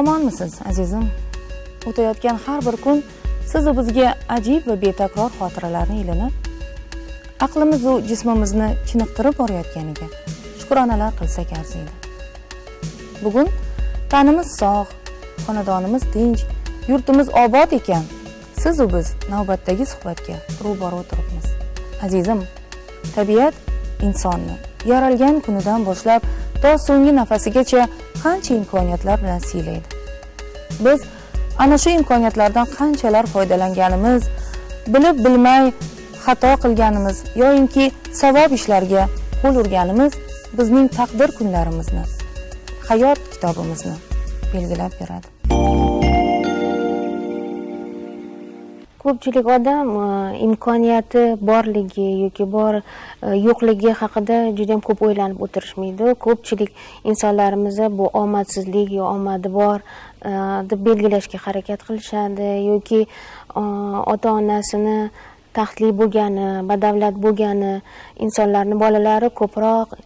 Omonmisiz, azizim? O'tayotgan har bir kun siz bizga ajib va betakror xotiralarni ilinib, aqlimiz va jismimizni chiniqtirib borayotganiga shukronalar qilsak arziydi. Bugun tanimiz sog', xonadonimiz tinch, yurtimiz obod ekan, siz va biz navbatdagi suhbatga ro'baro o'tiribmiz. Azizim, tabiat insonni yaralgan kunidan boshlab to so'nggi nafasigacha qancha imkoniyatlar bilan siylaydi. Biz ana shu imkoniyatlardan qanchalar foydalanganimiz, bilib bilmay xato qilganimiz yoinki savob ishlarga qo'l urganimiz bizning taqdir kunlarimizni, hayot kitobimizni belgilab beradi. Ko'pchilik odam imkoniyati borligi yoki bor yo'qligi haqida juda ham ko'p o'ylanib o'tirishmaydi. Ko'pchilik insonlarimiz bu omadsizlik yo omadi bor deb belgilashga harakat qilishadi yoki ota-onasini taxtli bo'lgani, badavlat bo'lgani insonlarning bolalari ko'proq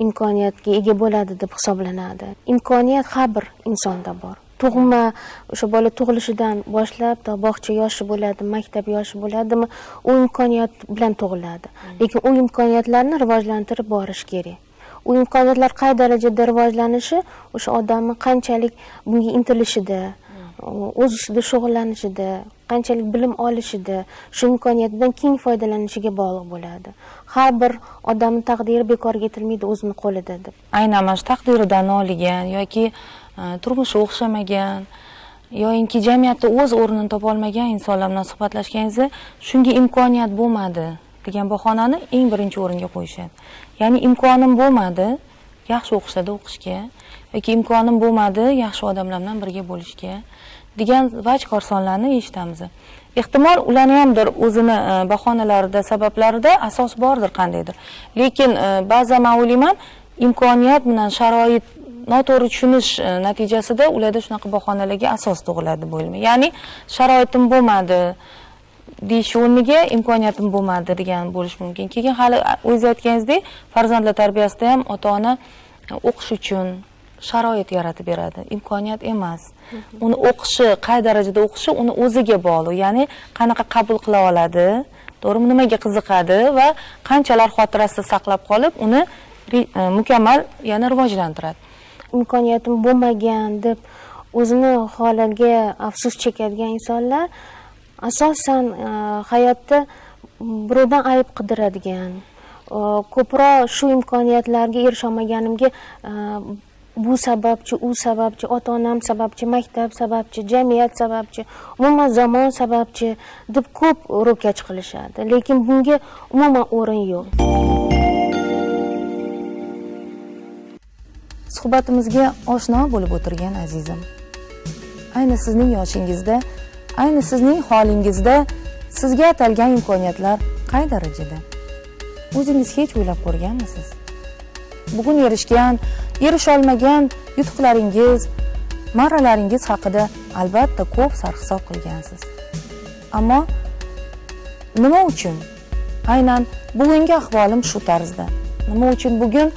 imkoniyatga ega bo'ladi deb hisoblanadi. Imkoniyat har bir insonda bor. Tug'ma, o'sha bola tug'ilishidan boshlab to bog'cha yoshi bo'ladi, maktab yoshi bo'ladimi, u imkoniyat bilan tug'iladi. Lekin u imkoniyatlarni rivojlantirib borish kerak. U imkoniyatlar qay darajada rivojlanishi o'sha odamning qanchalik bunga intilishida, o'z ustida shug'ullanishida, qanchalik bilim olishida, shu imkoniyatdan keng foydalanishiga bog'liq bo'ladi. Har bir odamning taqdiri bekorga aytilmaydi, o'zini qo'lida deb. Aynan mana shu taqdiridan noligan yoki turmushi o'xshamagan yoinki jamiyatda o'z o'rnini topa olmagan insonlar bilan suhbatlashganingizda shunga imkoniyat bo'lmadi degan bahonani eng birinchi o'ringa qo'yishadi. Ya'ni imkonim bo'lmadi yaxshi o'qishda o'qishga yoki imkonim bo'lmadi yaxshi odamlar bilan birga bo'lishga degan vaj korsonlarni eshitamiz. Ehtimol ularni hamdir o'zini bahonalarida, sabablarida asos bordir qandaydir. Lekin ba'zan men o'ylayman, imkoniyat bilan sharoit noto'g'ri tushunish natijasida ularda shunaqa bahonalarga asos tug'iladi deb o'ylayman. Ya'ni sharoitim bo'lmadi deyish o'rniga imkoniyatim bo'lmadi degan bo'lish mumkin. Keyin hali o'zingiz aytganingizdek, farzandlar tarbiyasida ham ota-ona o'qish uchun sharoit yaratib beradi, imkoniyat emas. Uni o'qishi, qay darajada o'qishi uni o'ziga bog'liq. Ya'ni qanaqa qabul qila oladi, to'g'rimi, nimaga qiziqadi va qanchalar xotirasida saqlab qolib, uni mukammal yana rivojlantiradi. Imkoniyatim bo'lmagan deb o'zini holiga afsus chekadigan insonlar asosan hayotda birovdan ayb qidiradigan, ko'proq shu imkoniyatlarga erisha olmaganimga bu sababchi, u sababchi, ota-onam sababchi, maktab sababchi, jamiyat sababchi, umuman zamon sababchi deb ko'p ro'kach qilishadi. Lekin bunga umuman o'rin yo'q. Suhbatimizga oshno bo'lib o'tirgan azizim, ayni sizning yoshingizda, ayni sizning holingizda sizga atalgan imkoniyatlar qay darajada? O'zingiz hech o'ylab ko'rganmisiz? Bugun erishgan, erisha olmagan yutuqlaringiz, marralaringiz haqida albatta ko'p sarhisob qilgansiz. Ammo nima uchun aynan bugungi ahvolim shu tarzda? Nima uchun bugun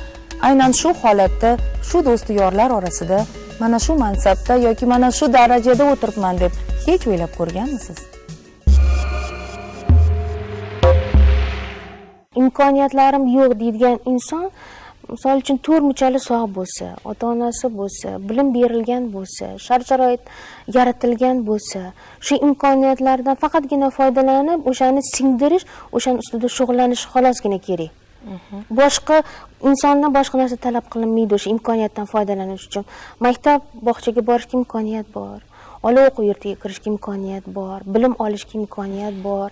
aynan shu holatda, shu do'stu yorlar orasida, mana shu mansabda yoki mana shu darajada o'tiribman deb hech o'ylab ko'rganmisiz? Imkoniyatlarim yo'q deydigan inson, misol uchun to'rt muchali sog' bo'lsa, ota-onasi bo'lsa, bilim berilgan bo'lsa, shart-sharoit yaratilgan bo'lsa, shu imkoniyatlardan faqatgina foydalanib, o'shani singdirish, o'shani ustida shug'ullanish xolosgina kerak. Boshqa insondan boshqa narsa talab qilinmaydi o'sha imkoniyatdan foydalanish uchun. Maktab, bog'chaga borishga imkoniyat bor, oliy o'quv yurtiga kirishga imkoniyat bor, bilim olishga imkoniyat bor.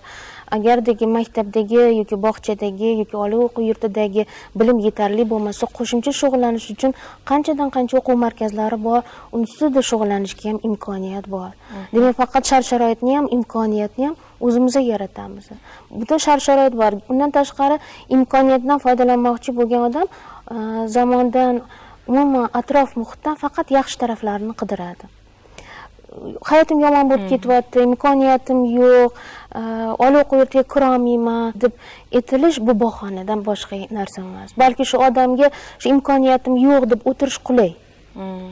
Agardagi maktabdagi yoki bog'chadagi yoki oliy o'quv yurtidagi bilim yetarli bo'lmasa, qo'shimcha shug'ullanish uchun qanchadan qancha o'quv markazlari bor, uni ustida shug'ullanishga ham imkoniyat bor. Demak, faqat shart-sharoitni ham, imkoniyatni ham o'zimiz yaratamiz. Butun shart-sharoit bor. Undan tashqari imkoniyatdan foydalanmoqchi bo'lgan odam zamondan, umuman atrof muhitdan faqat yaxshi taraflarini qidiradi. Hayotim yomon bo'lib ketyapti, imkoniyatim yo'q, oliy o'quv yurtiga kirolmayman deb aytilish bu bahonadan boshqa narsa emas. Balki shu odamga shu imkoniyatim yo'q deb o'tirish qulay.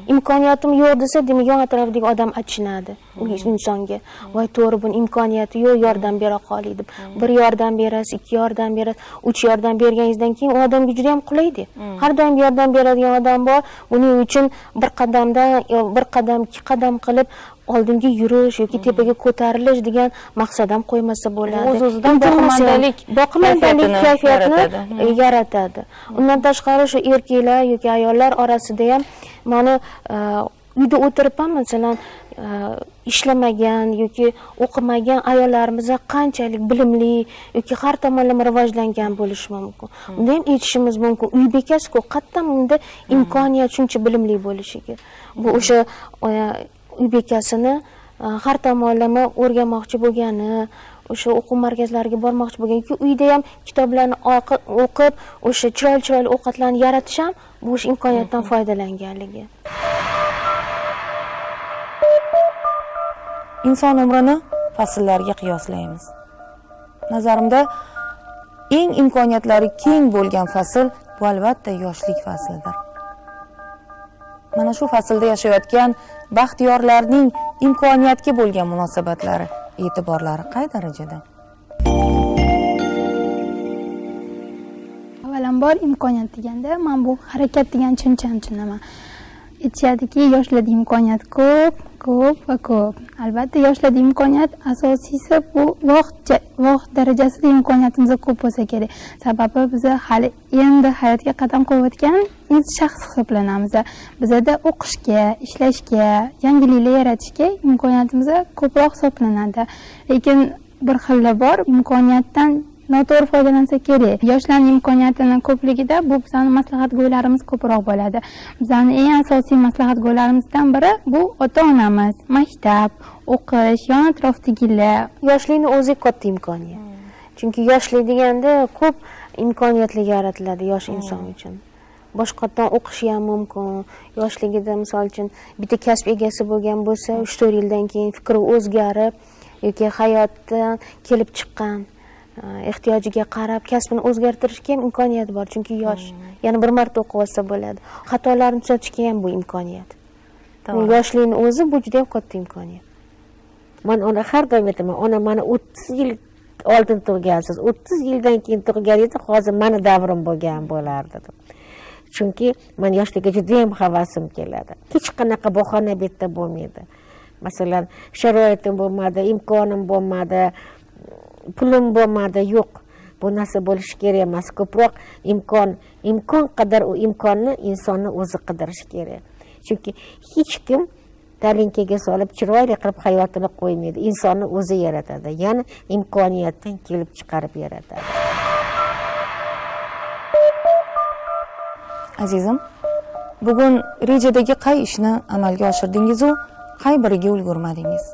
Imkoniyatim yo'q desa, demak, yon atrofidagi odam achinadi u insonga. Voy, to'g'ri, buni imkoniyati yo'q, yordam bera qolay deb. Bir yordam berasiz, ikki yordam berasiz, uch yordam berganingizdan keyin u odamga juda ham qulaydi. Har doim yordam beradigan odam bor. Buning uchun bir qadamdan bir qadam, ikki qadam qilib oldinga yurish yoki tepaga ko'tarilish degan maqsad ham qo'ymasa bo'ladi. O'z-o'zidan boqimandalik kayfiyatini yaratadi. Undan tashqari shu erkaklar yoki ayollar orasida ham mana uyda o'tirib ham masalan ishlamagan yoki o'qimagan ayollarimiz qanchalik bilimli yoki har tomonlama rivojlangan bo'lishi mumkin. Unda ham aytishimiz mumkin, uy bekasi-ku, qayerdan unda imkoniyat shuncha bilimli bo'lishiga. Bu o'sha uy bekasini har tomonlama o'rganmoqchi bo'lgani, o'sha o'quv markazlariga bormoqchi bo'lgan yoki uyda ham kitoblarni o'qib, o'sha chiroyli-chiroyli ovqatlarni yaratish ham bu o'sha imkoniyatdan foydalanganligi. Inson umrini fasllarga qiyoslaymiz. Nazarimda eng imkoniyatlari keng bo'lgan fasl bu albatta yoshlik faslidir. Mana shu faslda yashayotgan baxtiyorlarning imkoniyatga bo'lgan munosabatlari, e'tiborlari qay darajada? Avvalambor imkoniyat deganda men bu harakat degan tushunchani tushunaman. Aytishadiki, yoshlarda imkoniyat ko'p, ko'p va ko'p. Albatta yoshlarda imkoniyat asosiysi bu vaqt darajasida imkoniyatimiz ko'p bo'lsa kerak. Sababi biz hali endi hayotga qadam qo'yayotgan shaxs hisoblanamiz. Bizda o'qishga, ishlashga, yangiliklar yaratishga imkoniyatimiz ko'proq hisoblanadi. Lekin bir xili bor, imkoniyatdan noto'g'ri foydalansa kerak. Yoshlarning imkoniyatini ko'pligida bu bizning maslahatgo'ylarimiz ko'proq bo'ladi. Bizning eng asosiy maslahatgo'ylarimizdan biri bu ota-onamiz, maktab, o'qish, yon atrofdagilar. Yoshlikning o'zi katta imkoniyat. Chunki yoshlik deganda ko'p imkoniyatlar yaratiladi yosh inson uchun. Boshqatdan o'qishi ham mumkin. Yoshligida misol uchun bitta kasb egasi bo'lgan bo'lsa, 3-4 yildan keyin fikri o'zgarib yoki hayotdan kelib chiqqan ehtiyojiga qarab kasbini o'zgartirishga ham imkoniyat bor, chunki yosh, yana bir marta o'qib olsa bo'ladi. Xatolarni tuzatishga ham bu imkoniyat. Yoshlikning o'zi bu juda ham katta imkoniyat. Men ona har doim aytaman, ona meni 30 yil oldin tug'gansiz, 30 yildan keyin tug'ganingizda hozir meni davrim bo'lgan bo'lardi deb. Chunki men yoshlikka juda ham havasim keladi. Hech qanaqa bahona bu yerda bo'lmaydi. Masalan, sharoitim bo'lmadi, imkonim bo'lmadi, pulim bo'lmadi, yo'q. Bu narsa bo'lishi kerak emas. Ko'proq imkon qadar u imkonni insonni o'zi qidirishi kerak. Chunki hech kim talinkaga solib chiroyli qilib hayotini qo'ymaydi. Insonni o'zi yaratadi. Ya'ni imkoniyatdan kelib chiqarib yaratadi. Azizim, bugun rejadagi qay ishni amalga oshirdingiz-u, qay biriga ulgurmadingiz?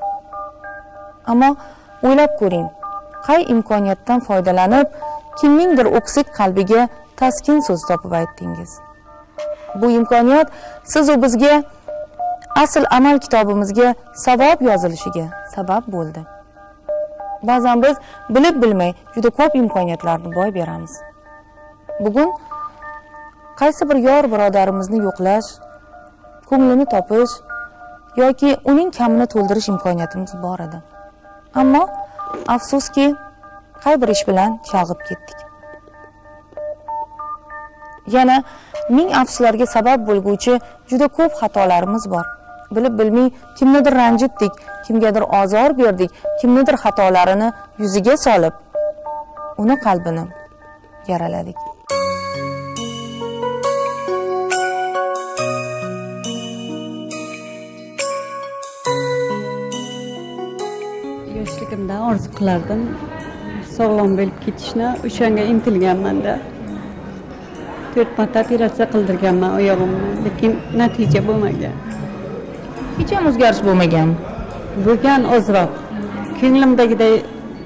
Ammo o'ylab ko'ring, qay imkoniyatdan foydalanib, kimningdir o'ksik qalbiga taskin so'z topib aytdingiz? Bu imkoniyat siz u bizga asl amal kitobimizga savob yozilishiga sabab bo'ldi. Ba'zan biz bilib bilmay juda ko'p imkoniyatlarni boy beramiz. Bugun qaysi bir yor birodarimizni yo'qlash, ko'nglini topish yoki uning kamini to'ldirish imkoniyatimiz bor edi. Ammo afsuski, qay bir ish bilan chalg'ib ketdik. Yana ming afsuslarga sabab bo'lguvchi juda ko'p xatolarimiz bor. Bilib bilmay kimnidir ranjitdik, kimgadir ozor berdik, kimnidir xatolarini yuziga solib, uni qalbini yaraladik. Yoshligimdan orzu qilardim sog'lom bo'lib ketishni, o'shanga intilganman-da. 4 marta operatsiya qildirganman oyog'imni, lekin natija bo'lmagan. Hech ham o'zgarish bo'lmagan. Bo'lgan ozroq. Ko'nglimdagiday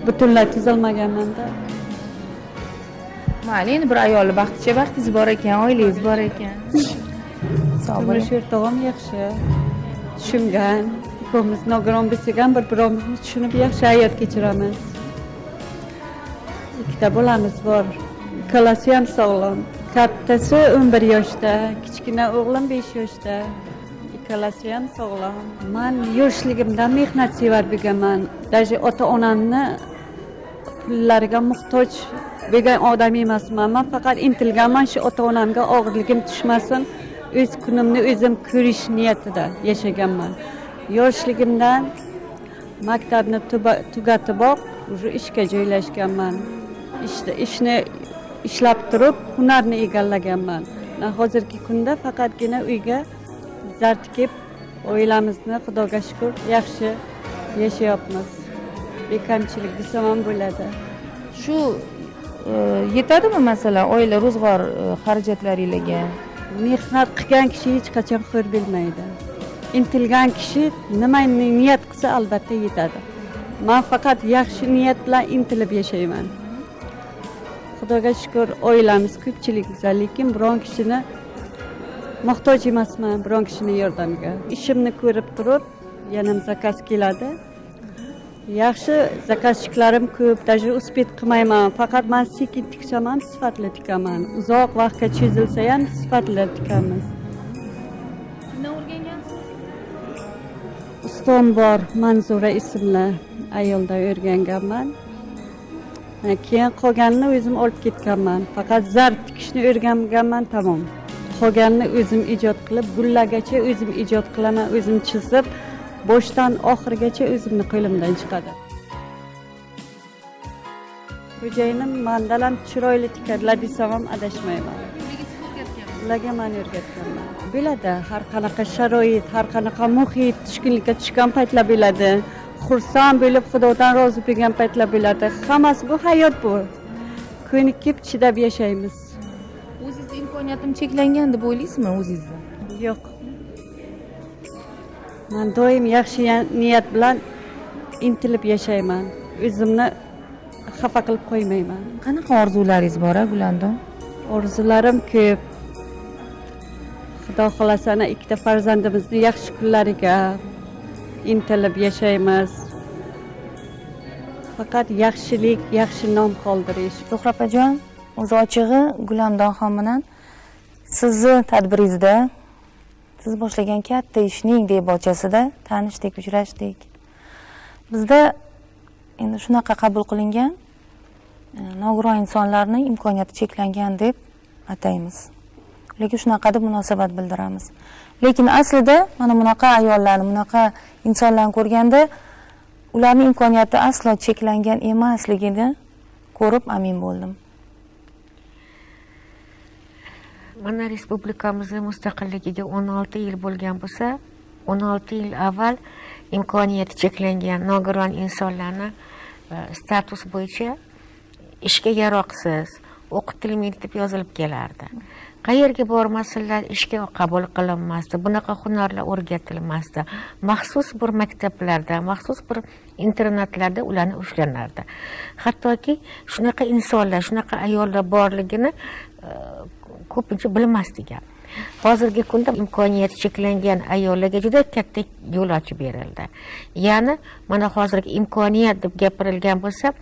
butunlay tuzalmaganman-da. Mayli, endi bir ayolni baxticha baxtingiz bor ekan, oilangiz bor ekan. Turmush o'rtog'im yaxshi, tushungan. Ikkovimiz nogiron bo'lsak ham bir-birimizni tushunib yaxshi hayot kechiramiz. Ikkita bolamiz bor, ikkalasi ham sog'lom. Kattasi 11 yoshda, kichkina o'g'lim 5 yoshda. Ikkalasi ham sog'lom. Men yoshligimdan mehnatsevar bo'lganman. Даже ota-onamni pullariga muhtoj bo'lgan odam emasman. Men faqat intilganman, shu ota-onamga og'irligim tushmasin, o'z kunimni o'zim ko'rish niyatida yashaganman. Yoshligimdan maktabni tugatiboq уже ishga joylashganman. Ishni ishlab turib hunarni egallaganman. Hozirgi kunda faqatgina uyga zar tikib oilamizni Xudoga shukr yaxshi yashayapmiz. Bekamchilik desam ham bo'ladi. Shu yetadimi masalan oila ro'zg'or xarajatlaringizga? Mehnat qilgan kishi hech qachon xo'r bo'lmaydi. Intilgan kishi nima niyat qilsa albatta yetadi. Men faqat yaxshi niyat bilan intilib yashayman. Xudoga shukr oilamiz ko'pchilik güzel, lekin biron kishini muhtoj emasman, biron kishini yordamiga. Ishimni ko'rib turib, yana zakaz keladi. Yaxshi zakazchiklarim ko'p, даже uspet qilmayman. Faqat men sekin tiksam ham sifatli tikaman. Uzoq vaqtga cho'zilsa ham sifatli tikamiz. Kimdan o'rgangansiz? Ustom bor, Manzura ismli ayoldan o'rganganman. Keyin qolganini o'zim olib ketganman. Faqat zarb tikishni o'rganganman, tamom. Qolganini o'zim ijod qilib, gullagacha o'zim ijod qilaman, o'zim chizib, boshdan oxirigacha o'zimni qo'limdan chiqadi. Xo'jayinim mandan ham chiroyli tikadilar desam ham adashmayman. Ularga men o'rgatganman. Bo'ladi, har qanaqa sharoit, har qanaqa muhit, tushkunlikka tushgan paytlar bo'ladi. Xursand bo'lib Xudodan rozi bo'lgan paytlar bo'ladi. Hammasi bu hayot bu. Ko'nikib chidab yashaymiz. O'zingizni imkoniyatim cheklangan deb o'ylaysizmi o'zingizni? Yo'q. Men doim yaxshi niyat bilan intilib yashayman. O'zimni xafa qilib qo'ymayman. Qanaqa orzularingiz bor, Gulandom? Orzularim ko'p. Xudo xolasa ana ikkita farzandimizni yaxshi kunlariga intilib yashaymiz. Faqat yaxshilik, yaxshi nom qoldirish. Zuhra opajon, o'zi ochig'i Gulandom xon bilan sizni tadbiringizda, siz boshlagan katta ishning debochasida tanishdik, uchrashdik. Bizda endi shunaqa qabul qilingan, nogiron insonlarning imkoniyati cheklangan deb ataymiz. Lekin shunaqa deb munosabat bildiramiz. Lekin aslida mana bunaqa ayollarni, bunaqa insonlarni ko'rganda ularning imkoniyati aslo cheklangan emasligini ko'rib amin bo'ldim. Mana respublikamizning mustaqilligiga 16 yil bo'lgan bo'lsa, 16 yil avval imkoniyati cheklangan nogiron insonlarni status bo'yicha ishga yaroqsiz, o'qitilmaydi deb yozilib kelardi. Qayerga bormasinlar ishga qabul qilinmasdi, bunaqa hunarlar o'rgatilmasdi. Maxsus bir maktablarda, maxsus bir internatlarda ularni ushlanardi. Hattoki shunaqa insonlar, shunaqa ayollar borligini ko'pincha bilmasdik ham. Hozirgi kunda imkoniyati cheklangan ayollarga juda katta yo'l ochib berildi. Ya'ni mana hozirgi imkoniyat deb gapirilgan bo'lsa,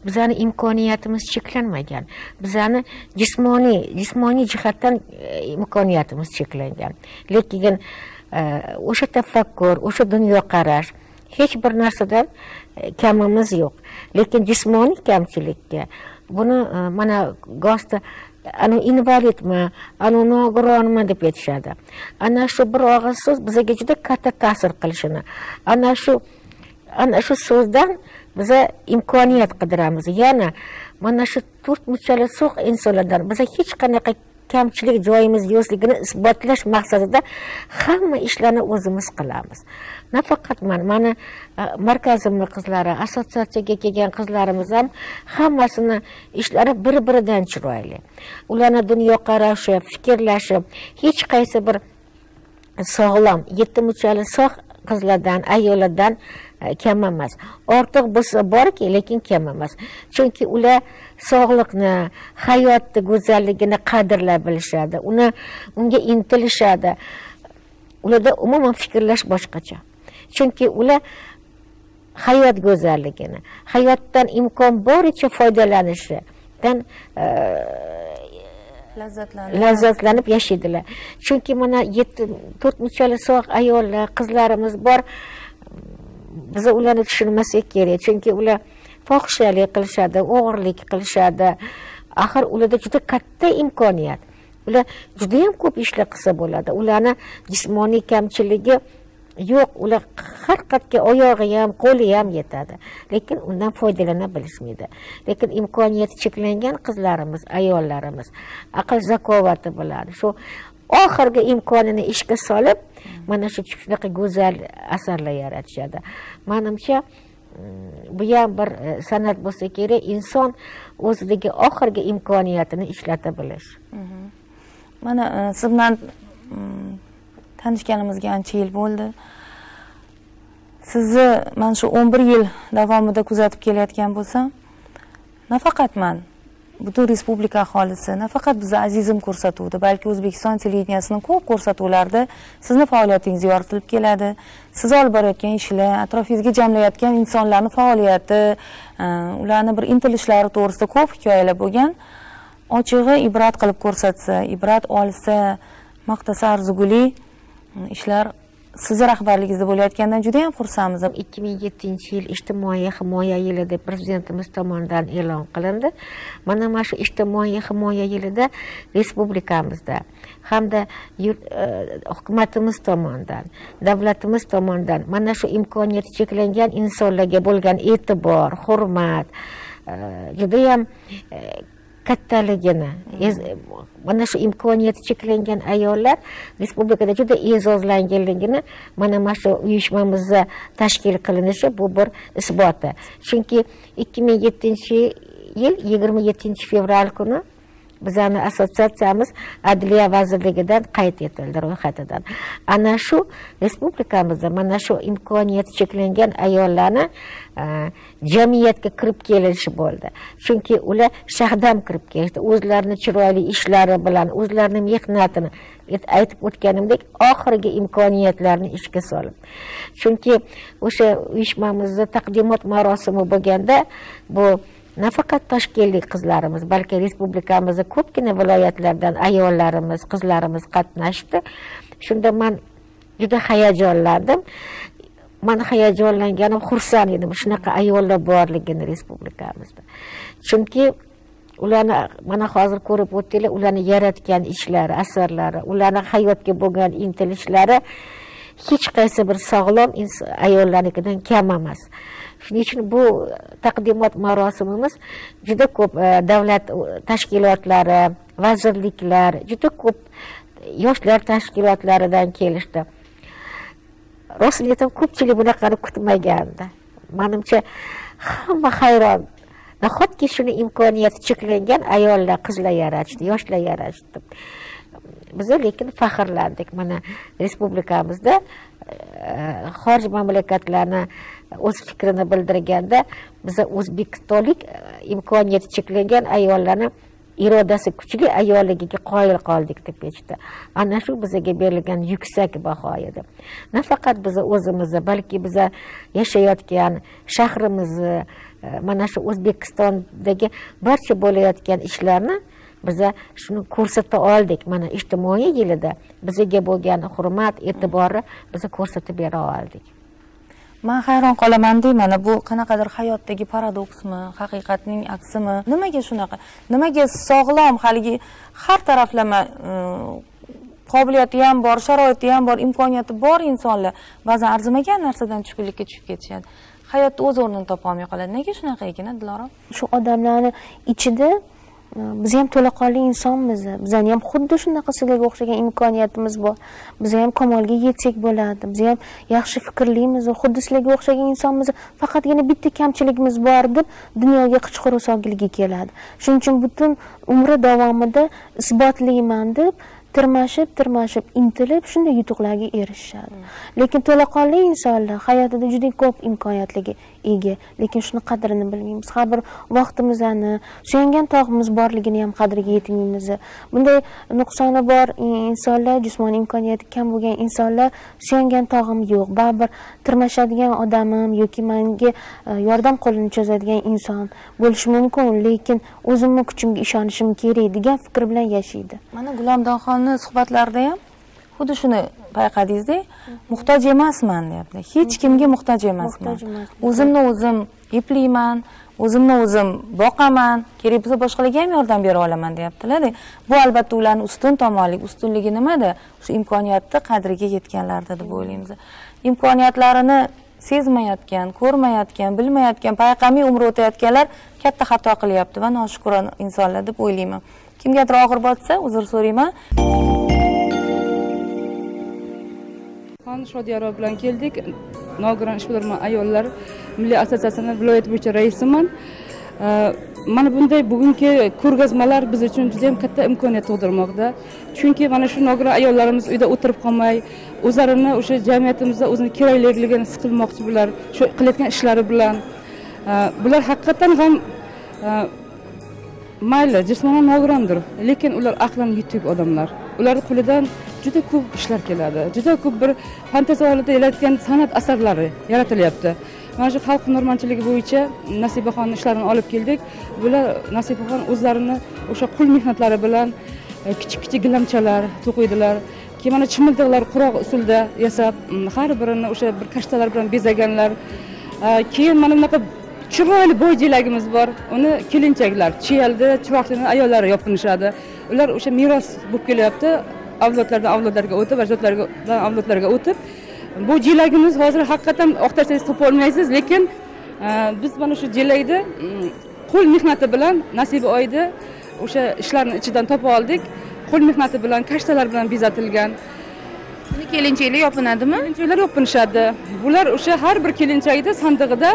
bizning imkoniyatimiz cheklanmagan. Bizning jismoniy jihatdan imkoniyatimiz cheklangan. Lekin o'sha tafakkur, o'sha dunyoqarash hech bir narsadan kamimiz yo'q. Lekin jismoniy kamchilikka buni mana gosta anu invalidmi, anu nogironmi deb aytishadi. Ana shu bir og'iz so'z bizga juda katta ta'sir qilishini, ana shu so'zdan biza imkoniyat qidiramiz. Yana mana shu to'rt muchali so'q insonlardan biza hech qanaqa kamchilik joyimiz yo'qligini isbotlash maqsadida hamma ishlarni o'zimiz qilamiz. Nafaqat mani markazimni qizlari, assotsiatsiyaga kelgan qizlarimiz ham hammasini ishlari bir-biridan chiroyli. Ularni dunyoqarashi, fikrlashi hech qaysi bir sog'lom, yetti muchali sog' qizlardan, ayollardan kam emas. Ortiq bo'lsa borki, lekin kam emas. Chunki ular sog'liqni, hayotni go'zalligini qadrlab bilishadi, unga intilishadi. Ularda umuman fikrlash boshqacha. Chunki ular hayot go'zalligini, hayotdan imkon boricha foydalanishidan Lazzatlanib yashaydilar. Chunki mana 7-4 muchali sog' ayollar, qizlarimiz bor. Biz ularni tushunmasak kerak, chunki ular fohishalik qilishadi, o'g'irlik qilishadi. Axir ularda juda katta imkoniyat. Ular juda ham ko'p ishlar qilsa bo'ladi. Ularni jismoniy kamchiligi yo'q, ular har qatga oyog'i ham, qo'li ham yetadi. Lekin undan foydalana bilishmaydi. Lekin imkoniyati cheklangan qizlarimiz, ayollarimiz aql zakovati bilan shu oxirgi imkonini ishga solib, mana shu shunaqa go'zal asarlar yaratishadi. Menimcha bu ham bir san'at bo'lsa kerak, inson o'zidagi oxirgi imkoniyatini ishlata bilish. Mana siz bilan tanishganimizga ancha yil bo'ldi. Sizni mana shu 11 yil davomida kuzatib kelayotgan bo'lsam, nafaqat man, butun respublika aholisi, nafaqat bizni azizim ko'rsatuvdi, balki O'zbekiston televideniyasining ko'p ko'rsatuvlarida sizni faoliyatingiz yoritilib keladi. Siz olib borayotgan ishlar, atrofingizga jamlayotgan insonlarning faoliyati, ularning bir intilishlari to'g'risida ko'p hikoyalar bo'lgan. Ochig'i ibrat qilib ko'rsatsa, ibrat olsa, maqtasa arziguli ishlar sizni rahbarligingizda bo'layotgandan juda ham xursandmiz. 2007-yil ijtimoiy himoya yili deb prezidentimiz tomonidan e'lon qilindi. Mana shu ijtimoiy himoya yilida respublikamizda hamda hukumatimiz tomonidan, davlatimiz tomonidan mana shu imkoniyati cheklangan insonlarga bo'lgan e'tibor, hurmat juda ham kattaligini, mana shu imkoniyati cheklangan ayollar respublikada juda e'zozlanganligini mana shu uyushmamizda tashkil qilinishi bu bir isboti. Chunki 2007-yil 27 fevral kuni bizani assotsiatsiyamiz Adliya vazirligidan qayd etildi ro'yxatidan. Ana shu respublikamizda mana shu imkoniyati cheklangan ayollarni jamiyatga kirib kelishi bo'ldi. Chunki ular shahdam kirib kelishdi, o'zlarini chiroyli ishlari bilan, o'zlarini mehnatini, aytib o'tganimdek, oxirgi imkoniyatlarni ishga solib. Chunki o'sha uyushmamizda taqdimot marosimi bo'lganda bu nafaqat toshkentlik qizlarimiz, balki respublikamizda ko'pgina viloyatlardan ayollarimiz, qizlarimiz qatnashdi. Shunda men juda hayajonlandim. Men hayajonlanganim, xursand edim shunaqa ayollar borligini respublikamizda. Chunki ularni mana hozir ko'rib o'tdinglar, ularni yaratgan ishlari, asarlari, ularni hayotga bo'lgan intilishlari hech qaysi bir sog'lom ayollarnikidan kam emas. Shuning uchun bu taqdimot marosimimiz juda ko'p davlat tashkilotlari, vazirliklar, juda ko'p yoshlar tashkilotlaridan kelishdi. Rostini aytsam, ko'pchilik bunaqani kutmagandi. Menimcha hamma hayron. Nahotki shuni imkoniyati cheklangan ayollar, qizlar yaratishdi, yoshlar yaratishdi. Biz lekin faxrlandik. Mana respublikamizda xorij mamlakatlarni o'z fikrini bildirganda biz o'zbekistonlik imkoniyati cheklangan ayollarni irodasi kuchli ayolligiga qoyil qoldik deb aytishdi. Ana shu bizga berilgan yuksak baho edi. Nafaqat biz o'zimizni, balki biz yashayotgan shahrimizni, mana shu O'zbekistondagi barcha bo'layotgan ishlarni biza shuni ko'rsata oldik. Mana ijtimoiy yilida bizga bo'lgan hurmat, e'tiborni biza ko'rsatib bera oldik. Men hayron qolaman-da, mana bu qanaqadir hayotdagi paradoksmi, haqiqatning aksimi? Nimaga shunaqa? Nimaga sog'lom haligi har taraflama qobiliyati ham bor, sharoiti ham bor, imkoniyati bor insonlar ba'zan arzimagan narsadan tushkunlikka tushib ketishadi. Hayotda o'z o'rnini topa olmay qoladi. Nega shunaqa ekan, Dilora? Shu odamlarni ichida biz ham to'laqonli insonmiz. Bizani ham xuddi shunaqa sizlarga o'xshagan imkoniyatimiz bor. Biz ham kamolga yetsak bo'ladi. Biz ham yaxshi fikrlimiz, xuddi sizlarga o'xshagan insonmiz. Faqatgina bitta kamchiligimiz bor deb dunyoga qichqiruv solgiligi keladi. Shuning uchun butun umri davomida isbotlayman deb Tirmashib, intilib shunday yutuqlarga erishishadi. Lekin to'laqonli insonlar hayotida juda ko'p imkoniyatlarga ega, lekin shuni qadrini bilmaymiz. Har bir vaqtimizni, suyangan tog'imiz borligini ham qadriga yetmaymiz. Bunday nuqsoni bor insonlar, jismoniy imkoniyati kam bo'lgan insonlar suyangan tog'im yo'q, baribir tirmashadigan odamim yoki menga yordam qo'lini cho'zadigan inson bo'lishi mumkin, lekin o'zimni kuchimga ishonishim kerak degan fikr bilan yashaydi. Mana Gulamdonxonni suhbatlarida ham xuddi shuni payqadingizda, muhtoj emasman deyapti. Hech kimga muhtoj emasman. O'zimni o'zim eplayman, o'zimni o'zim boqaman, kerak bo'lsa boshqalarga ham yordam bera olaman deyaptilar. Bu albatta ularning ustun tomonlik, ustunligi nimada? Shu imkoniyatni qadriga yetganlarda deb o'ylaymiz. Imkoniyatlarini sezmayotgan, ko'rmayotgan, bilmayotgan, payqamay umr o'tayotganlar katta xato qilyapti va noshukrona insonlar deb o'ylayman. Kimgadir og'ir botsa, uzr so'rayman. Xon Shodiyarova bilan keldik. Nogiron ishbilarmon ayollar milliy assotsiatsiyasining viloyat bo'yicha raisiman. Mana bunday bugungi ko'rgazmalar biz uchun juda ham katta imkoniyat tug'dirmoqda. Chunki mana shu nogiron ayollarimiz uyda o'tirib qolmay, o'zlarini o'sha jamiyatimizda o'zini kerakliligini his qilmoqchi bular, shu qilayotgan ishlari bilan. Bular haqiqatan ham mayli, jismonan nogirondir, lekin ular aqlan yetuk odamlar. Ularning qo'lidan juda ko'p ishlar keladi. Juda ko'p bir fantaziyalarda yaratgan san'at asarlari yaratilyapti. Mana shu xalq hunarmandchiligi bo'yicha Nasibaxonning ishlarini olib keldik. Bular Nasibaxon o'zlarini o'sha qo'l mehnatlari bilan kichik-kichik gilamchalar to'qiydilar. Keyin mana chimildiqlar quroq usulda yasab, har birini o'sha bir kashtalar bilan bezaganlar. Keyin mana bunaqa chiroyli boyjelagimiz bor. Uni kelinchaklar, chiyaldi, chiroqli ayollari yopinishadi. Ular o'sha meros bo'lib kelyapti, avlodlardan avlodlarga o'tib, ajdodlardan avlodlarga o'tib. Bu jelagimiz hozir haqiqatan oqtarsangiz topa olmaysiz, lekin biz mana shu jelakni qo'l mehnati bilan Nasiba oyda o'sha ishlarni ichidan topa oldik. Qo'l mehnati bilan, kashtalar bilan bezatilgan. Buni kelinchaklar yopinadimi? Kelinchaklar yopinishadi. Bular o'sha har bir kelinchakda sandig'ida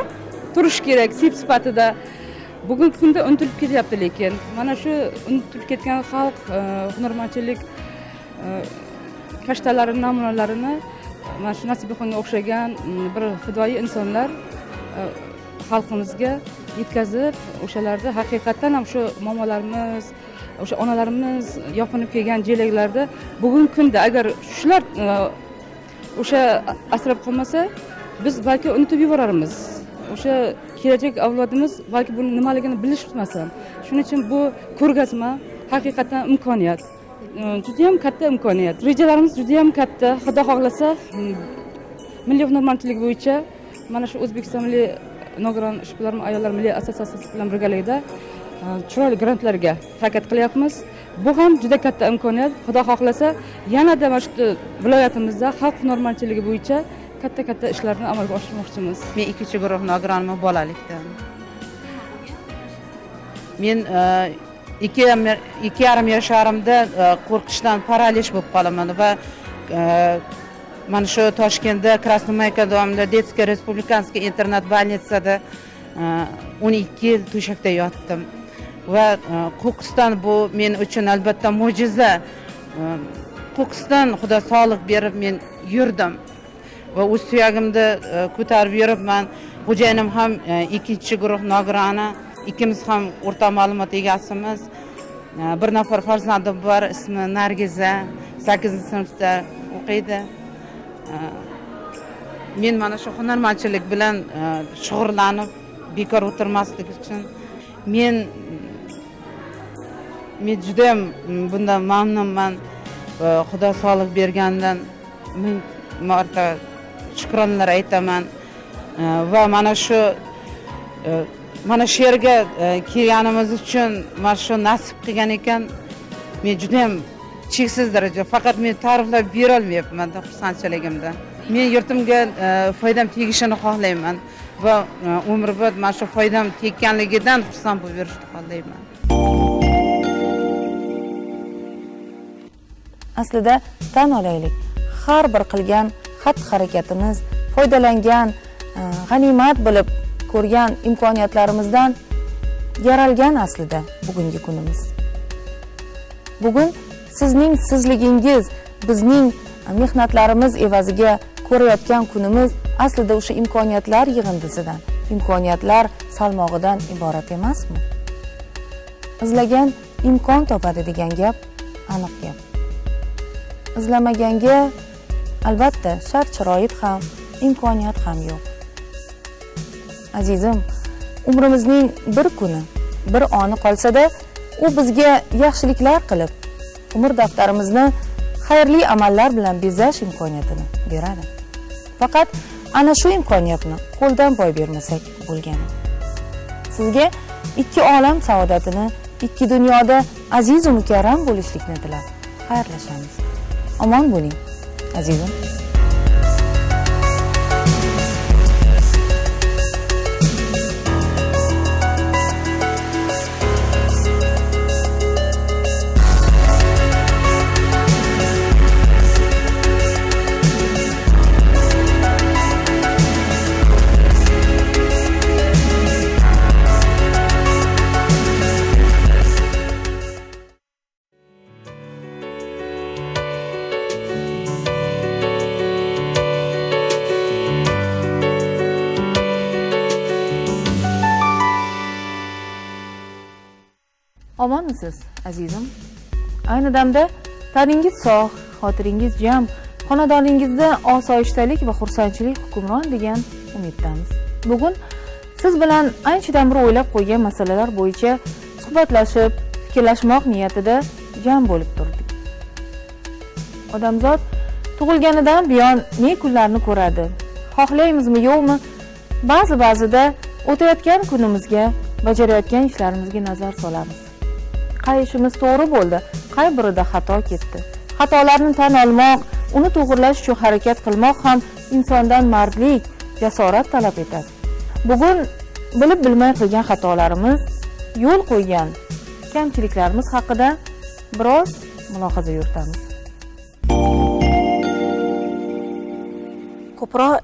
turish kerak, sep sifatida. Bugungi kunda unutilib ketyapti, lekin mana shu unutilib ketgan xalq hunarmandchilik kashtalari namunalarini mana shu Nasibaxonga o'xshagan bir fidoyi insonlar xalqimizga yetkazib, o'shalarda haqiqatan ham shu momolarimiz, o'sha onalarimiz yopinib kelgan jelaklarda bugungi kunda agar shular o'sha asrab qolmasa, biz balki unutib yuborarmiz. O'sha kelajak avlodimiz balki buni nimaligini bilishmas ham. Shuning uchun bu ko'rgazma haqiqatan imkoniyat. Juda ham katta imkoniyat. Rejalarimiz juda ham katta. Xudo xohlasa, milliy hunarmandchilik bo'yicha mana shu O'zbekiston milliy nogiron ishbilarmon ayollar milliy assotsiatsiyasi bilan birgalikda chiroyli grantlarga harakat qilyapmiz. Bu ham juda katta imkoniyat. Xudo xohlasa, yanada mana shu viloyatimizda xalq hunarmandchiligi bo'yicha katta-katta ishlarni amalga oshirmoqchimiz. Men ikkinchi guruh nogironman bolalikdan. Men 2,5 yosharimda qo'rqishdan paralij bo'lib qolaman va mana shu Toshkentda Krasnomayka domida Детская республиканская интернат больницада 12 yil to'shakda yotdim va qo'qqisdan bu men uchun albatta mo'jiza. Qo'qqisdan Xudo sog'liq berib men yurdim va o'z suyagimni ko'tarib yuribman. Xo'jayinim ham ikkinchi guruh nogironi, ikkimiz ham o'rta ma'lumot egasimiz. Bir nafar farzandim bor, ismi Nargiza, 8-sinfda o'qiydi. Men mana shu hunarmandchilik bilan shug'ullanib, bekor o'tirmaslik uchun men juda ham bundan mamnunman. Xudo sog'liq berganidan ming marta shukronlar aytaman va mana shu yerga kelganimiz uchun mana shu nasib qilgan ekan. Men juda ham cheksiz daraja, faqat men ta'riflab bera olmayapman xursandchiligimda. Men yurtimga foydam tegishini xohlayman va umrbod mana shu foydam tekkanligidan xursand bo'lib yurishni xohlayman. Aslida tan olaylik, har bir qilgan xatti-harakatimiz, foydalangan, g'animat bilib ko'rgan imkoniyatlarimizdan yaralgan aslida bugungi kunimiz. Bugun Sizning sizligingiz, bizning mehnatlarimiz evaziga ko'rayotgan kunimiz aslida o'sha imkoniyatlar yig'indisidan, imkoniyatlar salmog'idan iborat emasmi? Izlagan imkon topadi degan gap aniq gap. Izlamaganga albatta shart-sharoit ham, imkoniyat ham yo'q. Azizim, umrimizning bir kuni, bir oni qolsa-da, u bizga yaxshiliklar qilib, umr daftarimizni xayrli amallar bilan bezash imkoniyatini beradi. Faqat ana shu imkoniyatni qo'ldan boy bermasak bo'lgani. Sizga ikki olam saodatini, ikki dunyoda aziz va mukarram bo'lishlikni tilab xayrlashamiz. Omon bo'ling, azizim. Omonmisiz, azizim? Ayni damda taningiz sog', xotiringiz jam, xonadoningizda osoyishtalik va xursandchilik hukmron degan umiddamiz. Bugun siz bilan anchadan beri o'ylab qo'ygan masalalar bo'yicha suhbatlashib, fikrlashmoq niyatida jam bo'lib turdik. Odamzod tug'ilganidan buyon ne kunlarni ko'radi? Xohlaymizmi, yo'qmi? Ba'zi-ba'zida o'tayotgan kunimizga, bajarayotgan ishlarimizga nazar solamiz. Qay ishimiz to'g'ri bo'ldi, qay birida xato ketdi. Xatolarni tan olmoq, uni to'g'irlash uchun harakat qilmoq ham insondan mardlik, jasorat talab etadi. Bugun bilib bilmay qilgan xatolarimiz, yo'l qo'ygan kamchiliklarimiz haqida biroz mulohaza yuritamiz. Ko'proq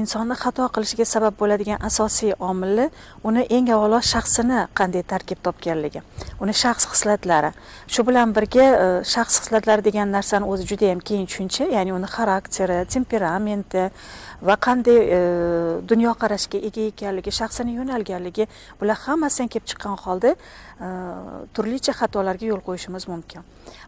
insonni xato qilishiga sabab bo'ladigan asosiy omili uni eng avvalo shaxsini qanday tarkib topganligi, uni shaxs xislatlari. Shu bilan birga shaxs xislatlari degan narsani o'zi juda ham keng tushuncha, ya'ni uni xarakteri, temperamenti va qanday dunyoqarashga ega ekanligi, shaxsini yo'nalganligi, bular hammasidan kelib chiqqan holda turlicha xatolarga yo'l qo'yishimiz mumkin.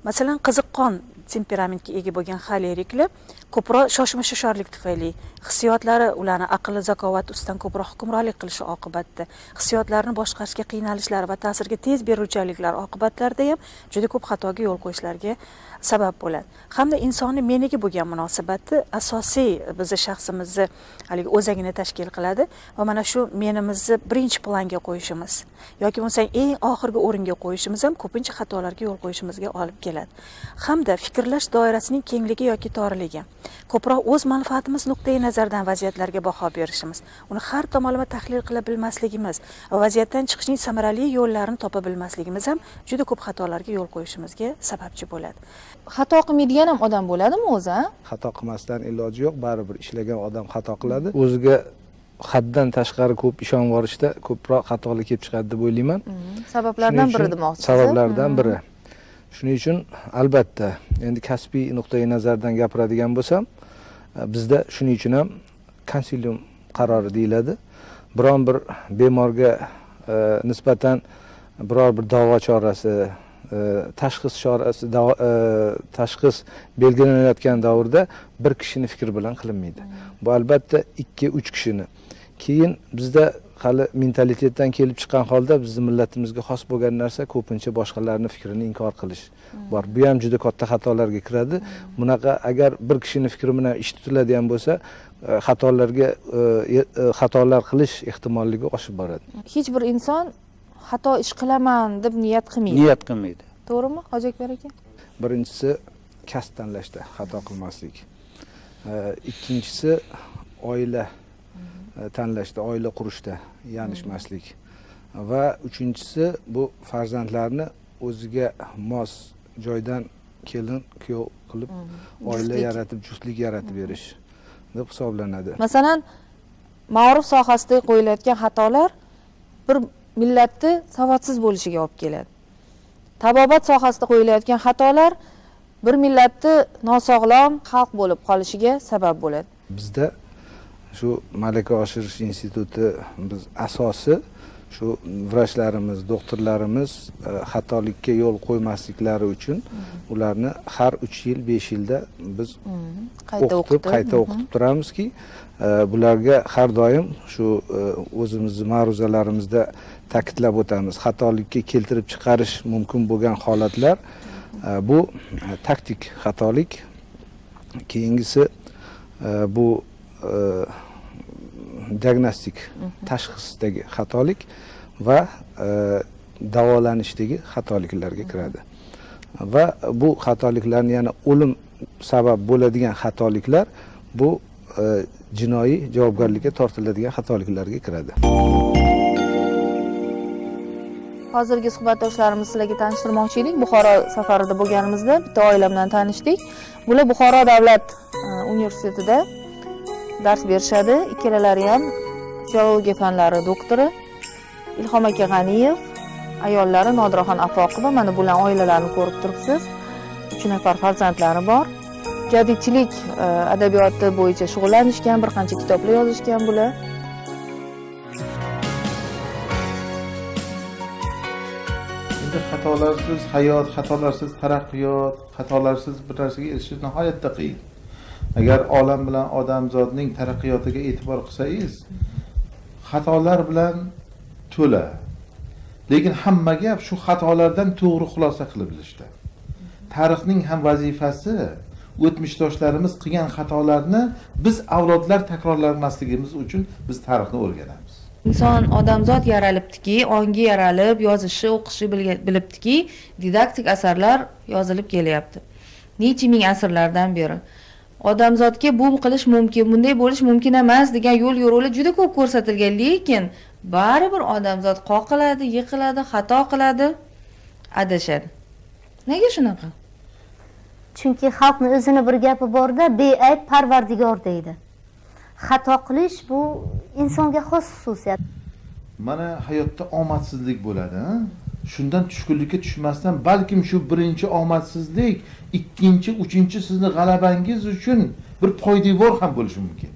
Masalan, qiziqqon temperamentga ega bo'lgan xoleriklar ko'proq shoshma-shosharlik tufayli hissiyotlari ularni aqli, zakovati ustidan ko'proq hukmronlik qilishi oqibatida hissiyotlarni boshqarishga qiynalishlari va ta'sirga tez beruvchanliklari oqibatlarida ham juda ko'p xatoga yo'l qo'yishlariga sabab bo'ladi. Hamda insonni meniga bo'lgan munosabati asosiy bizni shaxsimizni haligi o'zagini tashkil qiladi va mana shu menimizni birinchi planga qo'yishimiz yoki bo'lmasa eng oxirgi o'ringa qo'yishimiz ham ko'pincha xatolarga yo'l qo'yishimizga olib keladi. Hamda fikrlash doirasining kengligi yoki torligi, ko'proq o'z manfaatimiz nuqtai nazaridan vaziyatlarga baho berishimiz, uni har tomonlama tahlil qila bilmasligimiz va vaziyatdan chiqishning samarali yo'llarini topa bilmasligimiz ham juda ko'p xatolarga yo'l qo'yishimizga sababchi bo'ladi. Xato qilmaydigan ham odam bo'ladimi o'zi? Xato qilmasdan iloji yo'q, baribir ishlagan odam xato qiladi. O'ziga haddan tashqari ko'p ishonib borishda ko'proq xatolar kelib chiqadi deb o'ylayman. Sabablardan biri demoqchisiz. Sabablardan biri. Shuning uchun albatta endi kasbiy nuqtai nazardan gapiradigan bo'lsam, bizda shuning uchun ham konsilium qarori deyiladi. Biron bir bemorga nisbatan biror bir davo chorasi, tashxis chorasi, tashxis belgilanayotgan davrda bir kishini fikri bilan qilinmaydi. Bu albatta 2-3 kishini. Keyin bizda hali mentalitetdan kelib chiqqan holda bizning millatimizga xos bo'lgan narsa ko'pincha boshqalarning fikrini inkor qilish bor. Bu ham juda katta xatolarga kiradi. Bunaqa agar bir kishining fikri bilan ish tutiladigan bo'lsa, xatolar qilish ehtimolligi oshib boradi. Hech bir inson xato ish qilaman deb niyat qilmaydi. Niyat qilmaydi. To'g'rimi, Hoji Akbar aka? Birinchisi kasb tanlashda xato qilmaslik. Ikkinchisi oila tanlashda, oila qurishda yanishmaslik va uchinchisi bu farzandlarni o'ziga mos joydan kelin kuyov qilib oila yaratib, juftlik yaratib berish deb hisoblanadi. Masalan, ma'ruf sohasida qo'yilayotgan xatolar bir millatni savodsiz bo'lishiga olib keladi. Tabobat sohasida qo'yilayotgan xatolar bir millatni nosog'lom xalq bo'lib qolishiga sabab bo'ladi. Bizda shu malaka oshirish instituti biz asosi shu vrachlarimiz, doktorlarimiz xatolikka yo'l qo'ymasliklari uchun ularni har 3 yil, 5 yilda biz qayta o'qitib turamizki, bularga har doim shu o'zimizni ma'ruzalarimizda ta'kidlab o'tamiz. Xatolikka keltirib chiqarish mumkin bo'lgan holatlar bu taktik xatolik, keyingisi bu diagnostik tashxisdagi xatolik va davolanishdagi xatoliklarga kiradi. Va bu xatoliklarni yana o'lim sabab bo'ladigan xatoliklar bu jinoiy javobgarlikka tortiladigan xatoliklarga kiradi. Hozirgi suhbatdoshlarimiz sizlarga tanishtirmoqchi edik. Buxoro safarida bo'lganimizda bitta oila bilan tanishdik. Bular Buxoro davlat universitetida dars berishadi. Ikkalalari ham filologiya fanlari doktori Ilhom aka G'aniyev, ayollari Nodiraxon Afoqova. Mana bular oilalarini ko'rib turibsiz. 3 nafar farzandlari bor. Jadidchilik adabiyoti bo'yicha shug'ullanishgan, bir qancha kitoblar yozishgan bular. Endi xatolarsiz hayot, xatolarsiz taraqqiyot, xatolarsiz bir narsaga erishish nihoyatda qiyin. Agar olam bilan odamzodning taraqqiyotiga e'tibor qilsangiz, xatolar bilan to'la. Lekin hamma gap shu xatolardan to'g'ri xulosa qilib bilishda. Tarixning ham vazifasi o'tmishdoshlarimiz qilgan xatolarni biz avlodlar takrorlamasligimiz uchun biz tarixni o'rganamiz. Inson odamzod yaralibdiki, ongi yaralib, yozishi, o'qishi bilibdiki, didaktik asarlar yozilib kelyapti. Necha ming asrlardan beri. Odamzodga bu qilish mumkin, bunday bo'lish mumkin emas degan yo'l yo'riqlar juda ko'p ko'rsatilgan, lekin baribir odamzod qoqiladi, yiqiladi, xato qiladi, adashadi. Nega shunaqa? Chunki xalqni o'zini bir gapi borda, beayb parvardigor deydi. Xato qilish bu insonga xos xususiyat. Mana hayotda omadsizlik bo'ladi, shundan tushkunlikka tushmasdan, balkim shu birinchi omadsizlik ikkinchi, uchinchi sizni g'alabangiz uchun bir poydevor ham bo'lishi mumkin.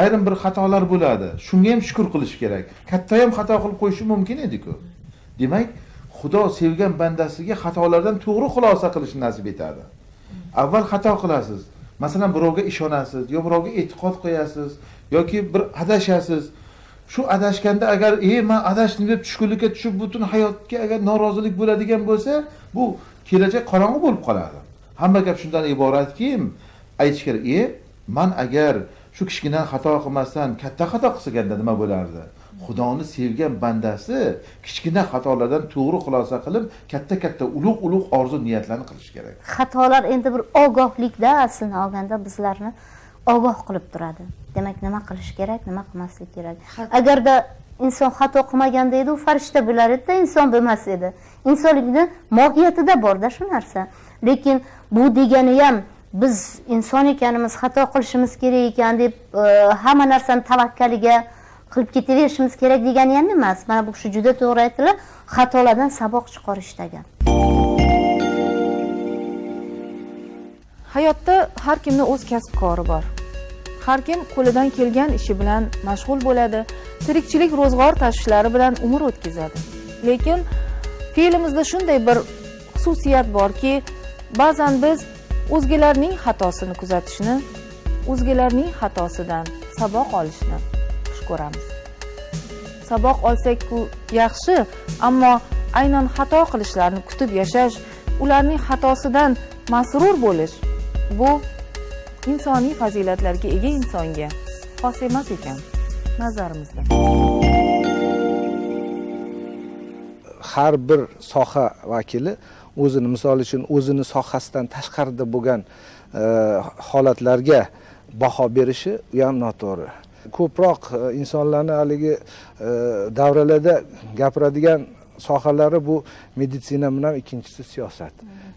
Ayrim bir xatolar bo'ladi, shunga ham shukr qilish kerak. Katta ham xato qilib qo'yishi mumkin edi-ku. Demak, Xudo sevgan bandasiga xatolardan to'g'ri xulosa qilishni nasib etadi. Avval xato qilasiz. Masalan, birovga ishonasiz, yo birovga e'tiqod qo'yasiz, yoki bir adashasiz. Shu adashganda agar men adashdim deb tushkunlikka tushib butun hayotga agar norozilik bo'ladigan bo'lsa, bu kelajak qorong'u bo'lib qoladi. Hamma gap shundan iboratki, aytish kerak, men agar shu kichkina xato qilmasdan katta xato qilganda nima bo'lardi? Xudoni sevgan bandasi kichkina xatolardan to'g'ri xulosa qilib, katta-katta ulug'-ulug' orzu niyatlarni qilish kerak. Xatolar endi bir ogohlikda aslini olganda bizlarni ogoh qilib turadi. Demak, nima qilish kerak, nima qilmaslik kerak. Agarda inson xato qilmaganda edi, u farishta bo'lar edi, inson bo'lmas edi. Insonlikning mohiyatida borda shu narsa. Lekin bu degani ham biz inson ekanimiz, xato qilishimiz kerak ekan deb hamma narsani tavakkaliga qilib ketaverishimiz kerak degani ham emas. Mana bu kishi juda to'g'ri aytdilar, xatolardan saboq chiqarishda gap. Hayotda har kimning o'z kasb-kori bor. Har kim qo'lidan kelgan ishi bilan mashg'ul bo'ladi, tirikchilik ro'zg'or tashvishlari bilan umr o'tkazadi. Lekin fe'limizda shunday bir xususiyat borki, ba'zan biz o'zgalarning xatosini kuzatishni, o'zgalarning xatosidan saboq olishni xush ko'ramiz. Saboq olsak-ku yaxshi, ammo aynan xato qilishlarini kutib yashash, ularning xatosidan masrur bo'lish bu insoniy fazilatlarga ega insonga xos emas ekan nazarimizda. Har bir soha vakili o'zini, misol uchun, o'zini sohasidan tashqarida bo'lgan holatlarga baho berishi u ham noto'g'ri. Ko'proq insonlarni haligi davralarda gapiradigan sohalari bu meditsina bilan, ikkinchisi siyosat.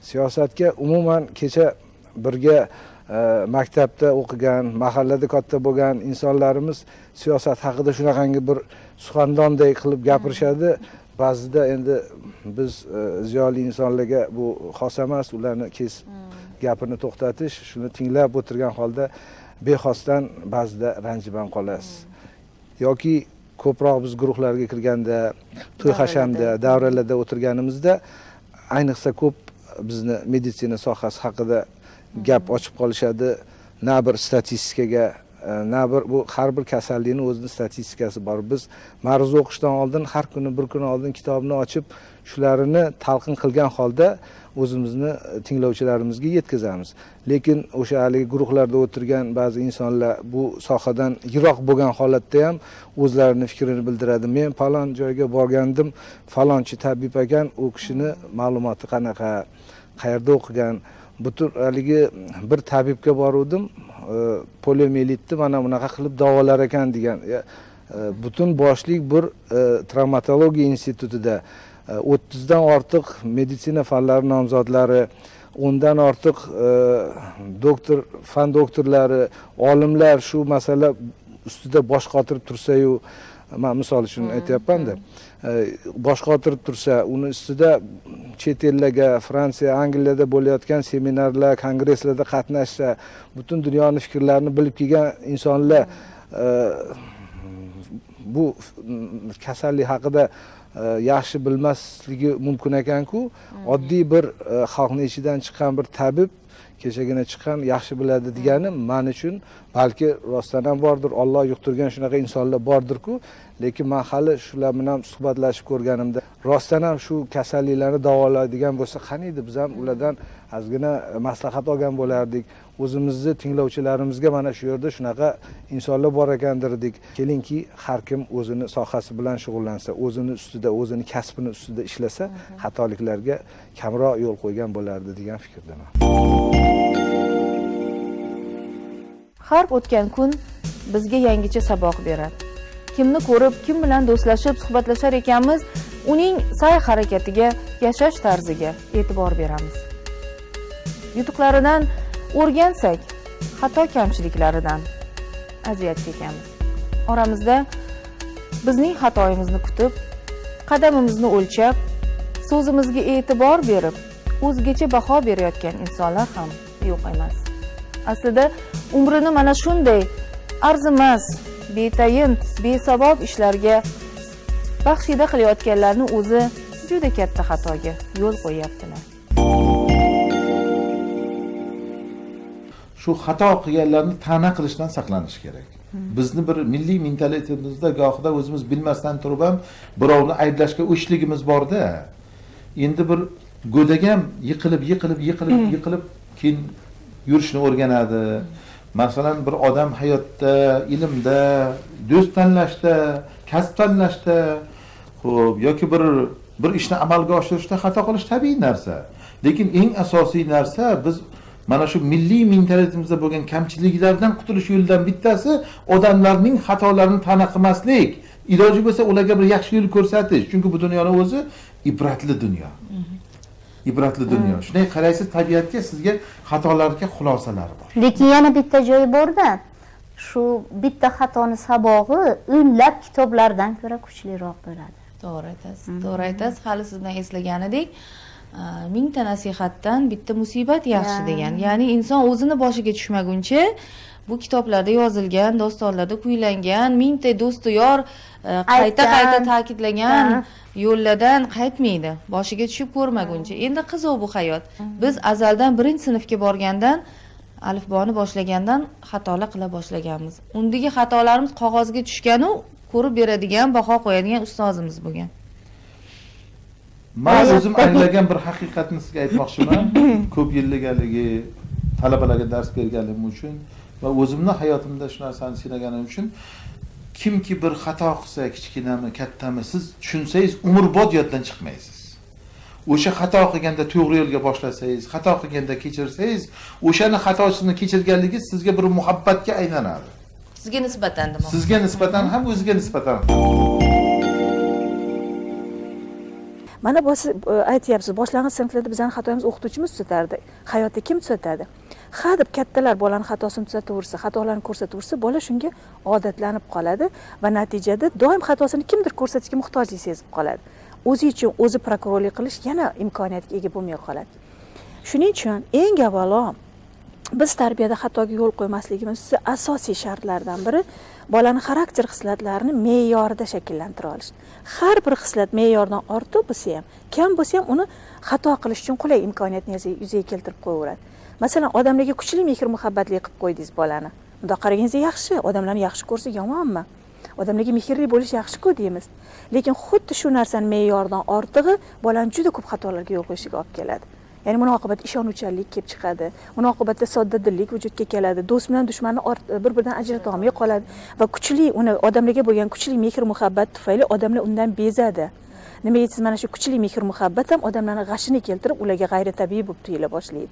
Siyosatga umuman kecha birga maktabda o'qigan, mahallada katta bo'lgan insonlarimiz siyosat haqida shunaqangi bir suxandonday qilib gapirishadi. Ba'zida endi biz ziyoli insonlarga bu xos emas, ularni kesib gapini to'xtatish, shuni tinglab o'tirgan holda bexosdan ba'zida ranjib ham qolasiz. Yoki ko'proq biz guruhlarga kirganda, to'y hashamda, davralarda o'tirganimizda ayniqsa ko'p bizni meditsina sohasi haqida gap ochib qolishadi. Na bir statistikaga, na bir bu har bir kasallikning o'zining statistikasi bor. Biz ma'ruza o'qishdan oldin har kuni bir kun oldin kitobni ochib, shularni talqin qilgan holda o'zimizni tinglovchilarimizga yetkazamiz. Lekin o'sha haligi guruhlarda o'tirgan ba'zi insonlar bu sohadan yiroq bo'lgan holatda ham o'zlarini fikrini bildiradi. Men falon joyga borgandim, falonchi tabib ekan, u kishini ma'lumoti qanaqa, qayerda o'qigan. Butun haligi bir tabibga boruvdim, poliomielitni mana bunaqa qilib davolar ekan degan. Butun boshlik bir travmatologiya institutida 30 dan ortiq meditsina fanlari nomzodlari, 10 dan ortiq doktor, fan doktorlari, olimlar shu masala ustida bosh qotirib tursa-yu, men misol uchun aytyapman-da, bosh qotirib tursa, uni ustida chet ellarga, Fransiya, Angliyada bo'layotgan seminarlar, kongresslarda qatnashsa, butun dunyoni fikrlarini bilib kelgan insonlar bu kasallik haqida yaxshi bilmasligi mumkin ekan-ku, oddiy bir xalqning ichidan chiqqan bir tabib, kechagina chiqqan, yaxshi biladi degani men uchun balki rostdan ham bordir, Alloh yuqtirgan shunaqa insonlar bordir-ku, lekin men hali shular bilan suhbatlashib ko'rganimda rostdan ham shu kasalliklarni davolaydigan bo'lsa, qaniydi biz ham ulardan ozgina maslahat olgan bo'lardik. O'zimizni tinglovchilarimizga mana shu yerda shunaqa insonlar bor ekan derdik. Kelingki, har kim o'zini sohasi bilan shug'ullansa, o'zini ustida, o'zini kasbini ustida ishlasa, xatoliklarga kamroq yo'l qo'ygan bo'lardi degan fikrdaman. Har o'tgan kun bizga yangicha saboq beradi. Kimni ko'rib, kim bilan do'stlashib, suhbatlashar ekanmiz, uning sa'y harakatiga, yashash tarziga e'tibor beramiz. Yutuqlaridan o'rgansak, xato kamchiliklaridan aziyat chekamiz. Oramizda bizning xatoyimizni kutib, qadamimizni o'lchab, so'zimizga e'tibor berib, o'zgacha baho berayotgan insonlar ham yo'q emas. Aslida umrini mana shunday arzimas, betayin, besavob ishlarga baxshida qilayotganlarning o'zi juda katta xatoga yo'l qo'yaptilar. Shu xato qilganlarni ta'na qilishdan saqlanish kerak. Bizni bir milliy mentalitetimizda gohida o'zimiz bilmasdan turib ham birovni ayblashga o'chligimiz borda. Endi bir go'dak ham yiqilib, yiqilib, yiqilib, yiqilib keyin yurishni o'rganadi. Masalan, bir odam hayotda, ilmda, do'st tanlashda, kasb tanlashda, xo'p, yoki bir ishni amalga oshirishda xato qilish tabiiy narsa. Lekin eng asosiy narsa biz mana shu milliy mentalitetimizda bo'lgan kamchiliklardan qutulish yo'lidan bittasi odamlarning xatolarini ta'na qilmaslik, iloji bo'lsa ularga bir yaxshi yo'l ko'rsatish. Chunki bu dunyoni o'zi ibratli dunyo. Ibratli dunyo. Shunday qaraysiz tabiatga, sizga xatolarga xulosalari bor. Lekin yana bitta joyi borda, shu bitta xatoni sabog'i o'nlab kitoblardan ko'ra kuchliroq bo'ladi. To'g'ri aytasiz. To'g'ri aytasiz. Hali siz bilan eslaganidek, mingta nasihatdan bitta musibat yaxshi degan. Ya'ni inson o'zini boshiga tushmaguncha bu kitoblarda yozilgan, dostonlarda kuylangan, mingta do'st yor qayta-qayta ta'kidlagan yo'llardan qaytmaydi. Boshiga tushib ko'rmaguncha. Endi qiziq bu hayot. Biz azaldan birinchi sinfga borgandan, alifboni boshlagandan xatolar qila boshlaganmiz. Undagi xatolarimiz qog'ozga tushgan-u, ko'rib beradigan, baho qo'yadigan ustozimiz bo'lgan. Men o'zim anglagan bir haqiqatni sizga aytmoqchiman. Ko'p yillik haligi talabalarga dars berganim uchun va o'zimni hayotimda shu narsani sinaganim uchun, kimki bir xato qilsa, kichkinami, kattami, siz tushunsangiz umrbod yoddan chiqmaysiz. O'sha xato qilganda to'g'ri yo'lga boshlasangiz, xato qilganda kechirsangiz, o'shani xatosini kechirganligi sizga bir muhabbatga aylanadi. Sizga nisbatan demoqchi. Sizga nisbatan ham, o'ziga nisbatan ham. Mana bu aytyapsiz, boshlang'ich sinflarda bizning xatoyimiz o'qituvchimiz tuzatardi. Hayotda kim tuzatadi? Ha deb kattalar bolani xatosini tuzataversa, xatolarni ko'rsataversa, bola shunga odatlanib qoladi va natijada doim xatosini kimdir ko'rsatishga muhtojlik sezib qoladi. O'zi uchun o'zi prokurorlik qilish yana imkoniyatga ega bo'lmay qoladi. Shuning uchun eng avvalo biz tarbiyada xatoga yo'l qo'ymasligimiz asosiy shartlardan biri bolani xarakter xislatlarini me'yorida shakllantira olish. Har bir xislat me'yordan ortiq bo'lsa ham, kam bo'lsa ham uni xato qilish uchun qulay imkoniyatni yuzaga keltirib qo'yaveradi. Masalan, odamlarga kuchli mehr-muhabbatli qilib qo'ydingiz bolani. Bundoq qaraganingizda yaxshi, odamlarni yaxshi ko'rsa yomonmi? Odamlarga mehrli bo'lish yaxshi-ku deymiz. Lekin xuddi shu narsani me'yordan ortig'i bolani juda ko'p xatolarga yo'l qo'yishiga olib keladi. Ya'ni buni oqibatida ishonuvchanlik kelib chiqadi, buni oqibatida soddadillik vujudga keladi, do'st bilan dushmanni bir-biridan ajrata olmay qoladi va kuchli uni odamlarga bo'lgan kuchli mehr-muhabbat tufayli odamlar undan bezadi. Nima deysiz, mana shu kuchli mehr-muhabbat ham odamlarni g'ashini keltirib, ularga g'ayritabiiy bo'lib tuyula boshlaydi.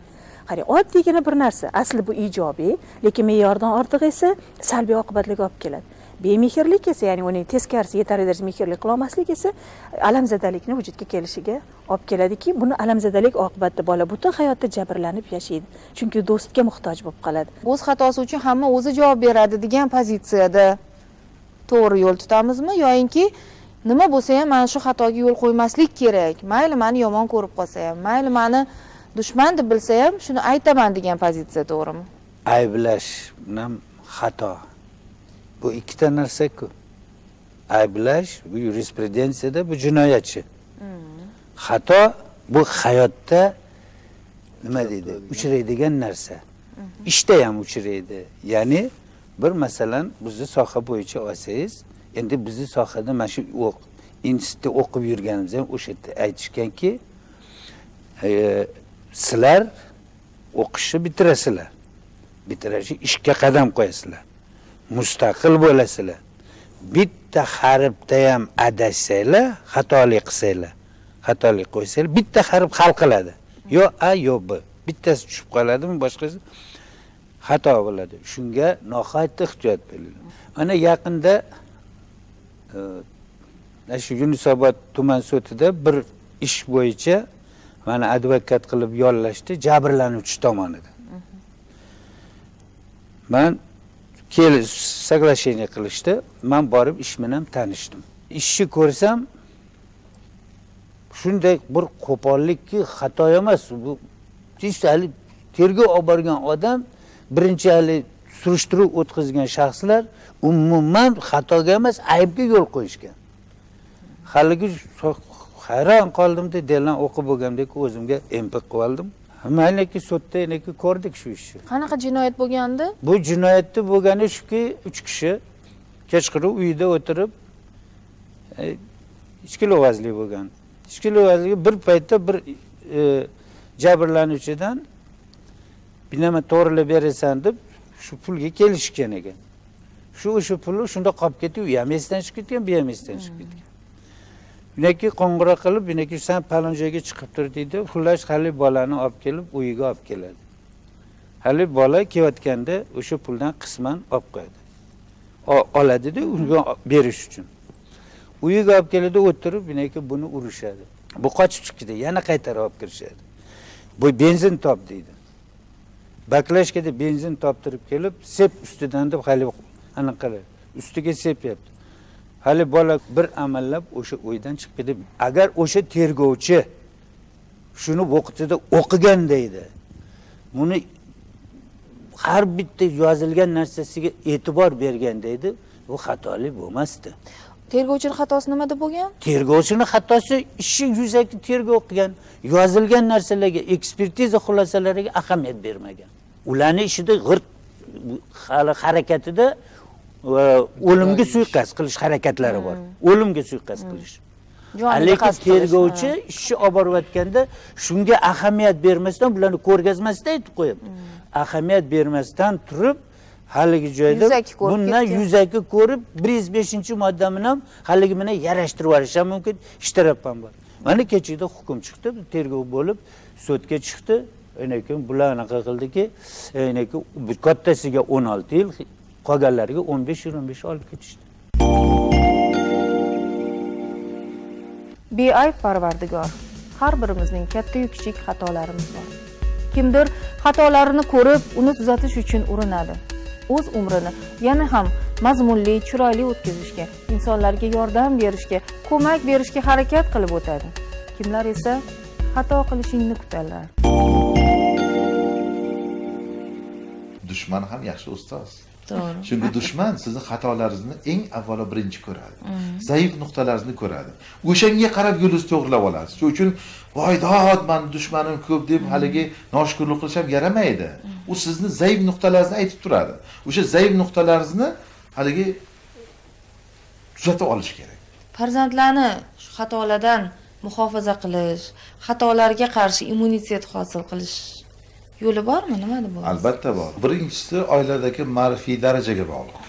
Qarang, oddiygina bir narsa, asli bu ijobiy, lekin me'yordan ortiq esa salbiy oqibatlarga olib keladi. Bemehrlik esa, ya'ni uning teskarisi, yetarli darajada mehrlik qila olmaslik esa alamzadalikni vujudga kelishiga olib keladiki, buni alamzadalik oqibatida bola butun hayotda jabrlanib yashaydi. Chunki do'stga muhtoj bo'lib qoladi. O'z xatosi uchun hamma o'zi javob beradi degan pozitsiyada to'g'ri yo'l tutamizmi yoinki nima bo'lsa ham mana shu xatoga yo'l qo'ymaslik kerak, mayli meni yomon ko'rib qolsa ham, mayli meni dushman deb bilsa ham shuni aytaman degan pozitsiya to'g'rimi? Ayblash ham xato. Bu ikkita narsa-ku. Ayblash bu yurisprudentsiyada bu jinoyatchi. Xato bu hayotda nima deydi, uchraydigan narsa. Ishda ham uchraydi. Ya'ni bir masalan bizni soha bo'yicha olsangiz, endi bizni sohada mana shu institutda o'qib yurganimizda ham o'sha yerda aytishganki, sizlar o'qishni bitirasizlar. Bitirishni ishga qadam qo'yasizlar. Mustaqil bo'lasizlar. Bitta harfda ham adashsanglar, xatolik qilsanglar, xatolik qo'ysanglar, bitta harf hal qiladi. Yo A yo B. Bittasi tushib qoladimi, boshqasi xato bo'ladi. Shunga nihoyatda ehtiyot bo'linglar. Mana yaqinda shu Yunusobod tuman sudida bir ish bo'yicha mana advokat qilib yollashdi jabrlanuvchi tomonidan. Men соглашение qilishdi. Men borib ish bilan tanishdim. Ishni ko'rsam shunday bir qo'pollikki, xato emas bu. Hech hali tergov olib borgan odam, birinchi hali surishtiruv o'tkazgan shaxslar umuman xatoga emas, aybga yo'l qo'yishgan. Haligi hayron qoldimda, deldan o'qib bo'lgandek o'zimga MP qilib oldim. Mayliki sudda eniki ko'rdik shu ishni. Qanaqa jinoyat bo'lgandi? Bu jinoyatda bo'lgani shuki, 3 kishi kechqurun uyida o'tirib ichkilovazlik bo'lgan. Ichkilovazligi bir paytda bir jabrlanuvchidan bir nima to'g'rilab berasan deb shu pulga kelishgan ekan. Shu o'sha puli shunda qolib ketdi, u ham esdan chiqib ketgan, bu ham esdan chiqib ketgan. Bunaki qo'ng'iroq qilib, bunaki sen falon joyga chiqib tur deydi. Xullas hali bolani olib kelib uyiga olib keladi. Hali bola kelayotganda o'sha puldan qisman olib qo'yadi. Oladi-da unga berish uchun. Uyiga olib keladi, o'tirib bunaki buni urishadi. Bu qochib chiqdi, yana qaytarib olib kirishadi. Bu benzin top deydi. Baklashkada benzin toptirib kelib, sep ustidan deb hali anaqa qiladi. Ustiga sepyapti. Hali bola bir amallab o'sha uydan chiqib ketib, agar o'sha tergovchi shuni vaqtida o'qiganda edi, buni har bitta yozilgan narsasiga e'tibor berganda edi, bu xatolik bo'lmasdi. Tergovchining xatosi nimada bo'lgan? Tergovchining xatosi ishi yuzaki tergov qilgan, yozilgan narsalarga, ekspertiza xulosalariga ahamiyat bermagan. Ularning ishida g'irt hali harakatida o'limga suiqasd qilish harakatlari bor. O'limga suiqasd qilish. Lekin tergovchi ishni olib borayotganda shunga ahamiyat bermasdan, bularni ko'rgazmasdan aytib qo'yapti. Ahamiyat bermasdan turib haligi joyda bundan yuzaki ko'rib 105-modda bilan haligi bilan yarashtirib yuborish ham mumkin, ishtirab ham bor. Mana kechida hukm chiqdi, tergov bo'lib sudga chiqdi. Lekin bular anaqa qildiki, lekin kattasiga 16 yil, qolganlariga 15 yil 15 olib ketishdi. Beayb Parvardigor, har birimizning katta-yu kichik xatolarimiz bor. Kimdir xatolarini ko'rib, uni tuzatish uchun urinadi. O'z umrini yana ham mazmunli, chiroyli o'tkazishga, insonlarga yordam berishga, ko'mak berishga harakat qilib o'tadi. Kimlar esa xato qilishingni kutadilar. Dushman ham yaxshi ustoz. To'g'ri. Chunki dushman sizni xatolaringizni eng avvalo birinchi ko'radi. Zaif nuqtalaringizni ko'radi. O'shanga qarab yo'lingizni to'g'rilab olasiz. Shuning uchun voy dod, meni dushmanim ko'p deb haligi noshukrlik qilish ham yaramaydi. U sizni zaif nuqtalaringizni aytib turadi. O'sha zaif nuqtalaringizni haligi tuzatib olish kerak. Farzandlarni shu xatolardan muhofaza qilish, xatolarga qarshi immunitet hosil qilish yo'li bormi? Nima deb o'ylaysiz? Albatta bor. Birinchisi oiladagi ma'rifiy darajaga bog'liq.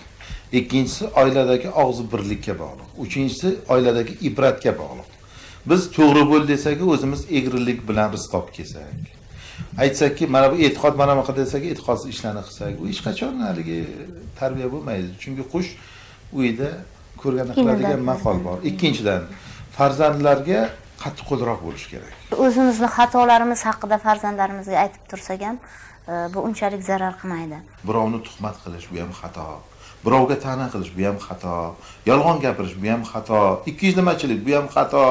Ikkinchisi oiladagi og'zi birlikka bog'liq. Uchinchisi oiladagi ibratga bog'liq. Biz to'g'ri bo'l desak, o'zimiz egrilik bilan rizq topib kelsak. Aytsakki, mana bu e'tiqod mana bunaqa desak, e'tiqodsiz ishlarni qilsak, u hech qachon haligi tarbiya bo'lmaydi. Chunki qush uyda ko'rgani qiladigan maqol bor. Ikkinchidan, farzandlarga qattiqqo'lroq bo'lish kerak. O'zimizni xatolarimiz haqida farzandlarimizga aytib tursak ham bu unchalik zarar qilmaydi. Birovni tuhmat qilish bu ham xato. Birovga ta'na qilish bu ham xato. Yolg'on gapirish bu ham xato. Ikkiyuzlamachilik bu ham xato.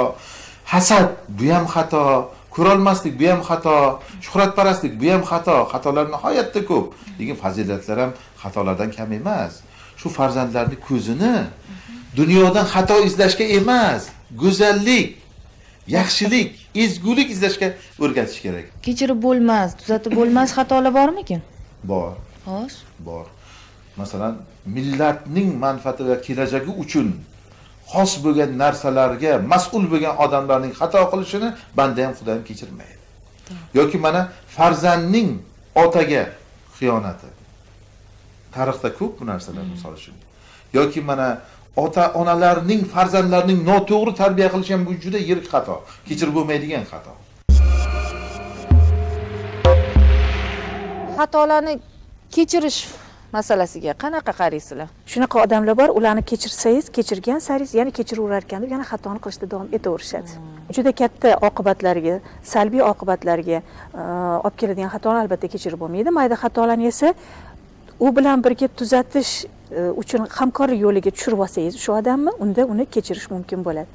Hasad bu ham xato. Ko'rolmaslik bu ham xato. Shuhratparastlik bu ham xato. Xatolar nihoyatda ko'p, lekin fazilatlar ham xatolardan kam emas. Shu farzandlarning ko'zini dunyodan xato izlashga emas, go'zallik, yaxshilik, ezgulik izlashga o'rgatish kerak. Kechirib bo'lmas, tuzatib bo'lmas xatolar bormikin? Bor. Xo'sh. Bor. Masalan, millatning manfaati va kelajagi uchun xos bo'lgan narsalarga mas'ul bo'lgan odamlarning xato qilishini banda ham Xudo ham kechirmaydi. Yoki mana farzandning otaga xiyonati. Tarixda ko'p bu narsalar misol uchun. Yoki mana ota-onalarning farzandlarining noto'g'ri tarbiya qilishi ham bu juda yirik xato, kechirib bo'lmaydigan xato. Xatolarni kechirish masalasiga qanaqa qaraysizlar? Shunaqa odamlar bor, ularni kechirsangiz, kechirgan saringiz yana kechiraverar ekan deb yana xatoni qilishda davom etaverishadi. Juda katta oqibatlarga, salbiy oqibatlarga olib keladigan xatoni albatta kechirib bo'lmaydi. Mayda xatolarni esa u bilan birga tuzatish uchun hamkorlik yo'liga tushirib olsangiz shu odamni, unda uni kechirish mumkin bo'ladi.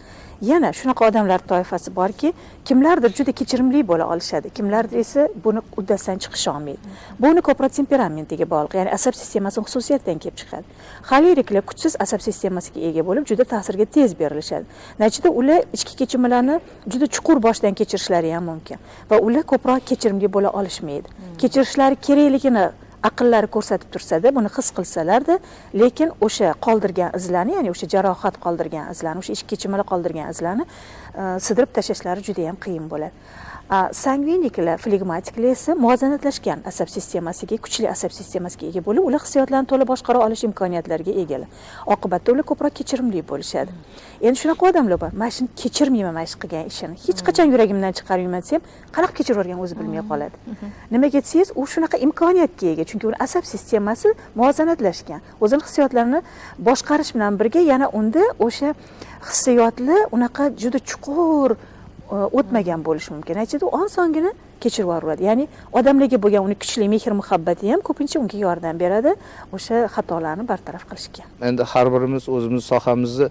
Yana shunaqa odamlar toifasi borki, kimlardir juda kechirimli bo'la olishadi, kimlardir esa buni uddasidan chiqisha olmaydi. Bu uni ko'proq temperamentiga bog'liq, ya'ni asab sistemasining xususiyatidan kelib chiqadi. Xoleriklar kuchsiz asab sistemasiga ega bo'lib, juda ta'sirga tez berilishadi. Natijada ular ichki kechinmalarni juda chuqur boshdan kechirishlari ham mumkin va ular ko'proq kechirimli bo'la olishmaydi. Kechirishlari kerakligini aqllari ko'rsatib tursa-da, buni his qilsalar-da, lekin o'sha qoldirgan izlarni, ya'ni o'sha jarohat qoldirgan izlarni, o'sha ichki kechinmalar qoldirgan izlarni sidirib tashlashlari juda ham qiyin bo'ladi. Sangviniklar, flegmatiklar esa muvozanatlashgan asab sistemasiga, kuchli asab sistemasiga ega bo'lib, ular hissiyotlarni to'la boshqara olish imkoniyatlariga egalar. Oqibatda ular ko'proq kechirimli bo'lishadi. Endi shunaqa odamlar bor, mana shuni kechirmayman, mana shu qilgan ishini hech qachon yuragimdan chiqarmayman desam, qanaqa kechirib yuborgan o'zi bilmay qoladi. Nimaga desangiz, u shunaqa imkoniyatga ega, chunki uni asab sistemasi muvozanatlashgan. O'zini hissiyotlarini boshqarish bilan birga yana unda o'sha hissiyotlar unaqa juda chuqur o'tmagan bo'lishi mumkin. Natijada u osongina kechirib yuboradi. Ya'ni odamlarga bo'lgan uni kuchli mehr-muhabbati ham ko'pincha unga yordam beradi o'sha xatolarni bartaraf qilishga. Endi har birimiz o'zimiz sohamizni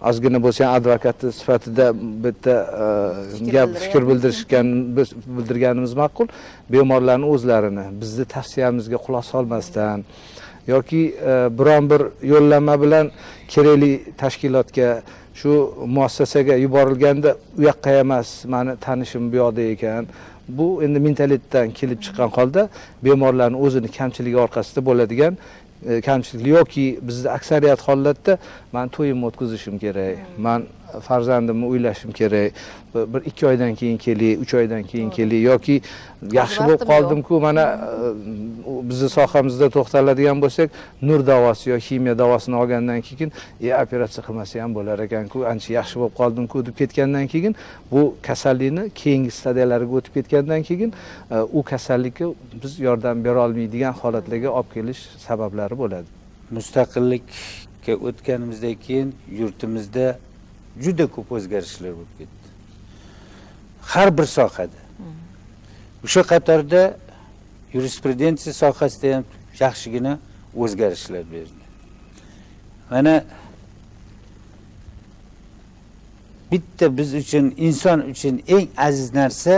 ozgina bo'lsa ham advokati sifatida bitta gap fikr bildirganimiz ma'qul. Bemorlarning o'zlarini bizni tavsiyamizga quloq solmasdan yoki biron bir yo'llanma bilan kerakli tashkilotga, shu muassasaga yuborilganda u yoqqa emas, meni tanishim bu yoqda ekan. Bu endi mentalitetdan kelib chiqqan holda bemorlarning o'zini kamchiligi orqasida bo'ladigan kamchilik yoki bizda aksariyat holatda men to'yimni o'tkazishim kerak, men farzandimni uylashim kerak, bir 2 oydan keyin kelay, 3 oydan keyin kelay yoki yaxshi bo'lib qoldim-ku, mana bizni sohamizda to'xtaladigan bo'lsak, nur davosi yo ximiya davosini olgandan keyin operatsiya qilmasa ham bo'lar ekan-ku, ancha yaxshi bo'lib qoldim-ku deb ketgandan keyin bu kasallikni keyingi stadiyalariga o'tib ketgandan keyin u kasallikka biz yordam bera olmaydigan holatlarga olib kelish sabablari bo'ladi. Mustaqillikka o'tganimizdan keyin yurtimizda juda ko'p o'zgarishlar bo'lib ketdi. Har bir sohada. O'sha qatorda yurisprudensiya sohasida ham yaxshigina o'zgarishlar berdi. Mana bitta biz uchun, inson uchun eng aziz narsa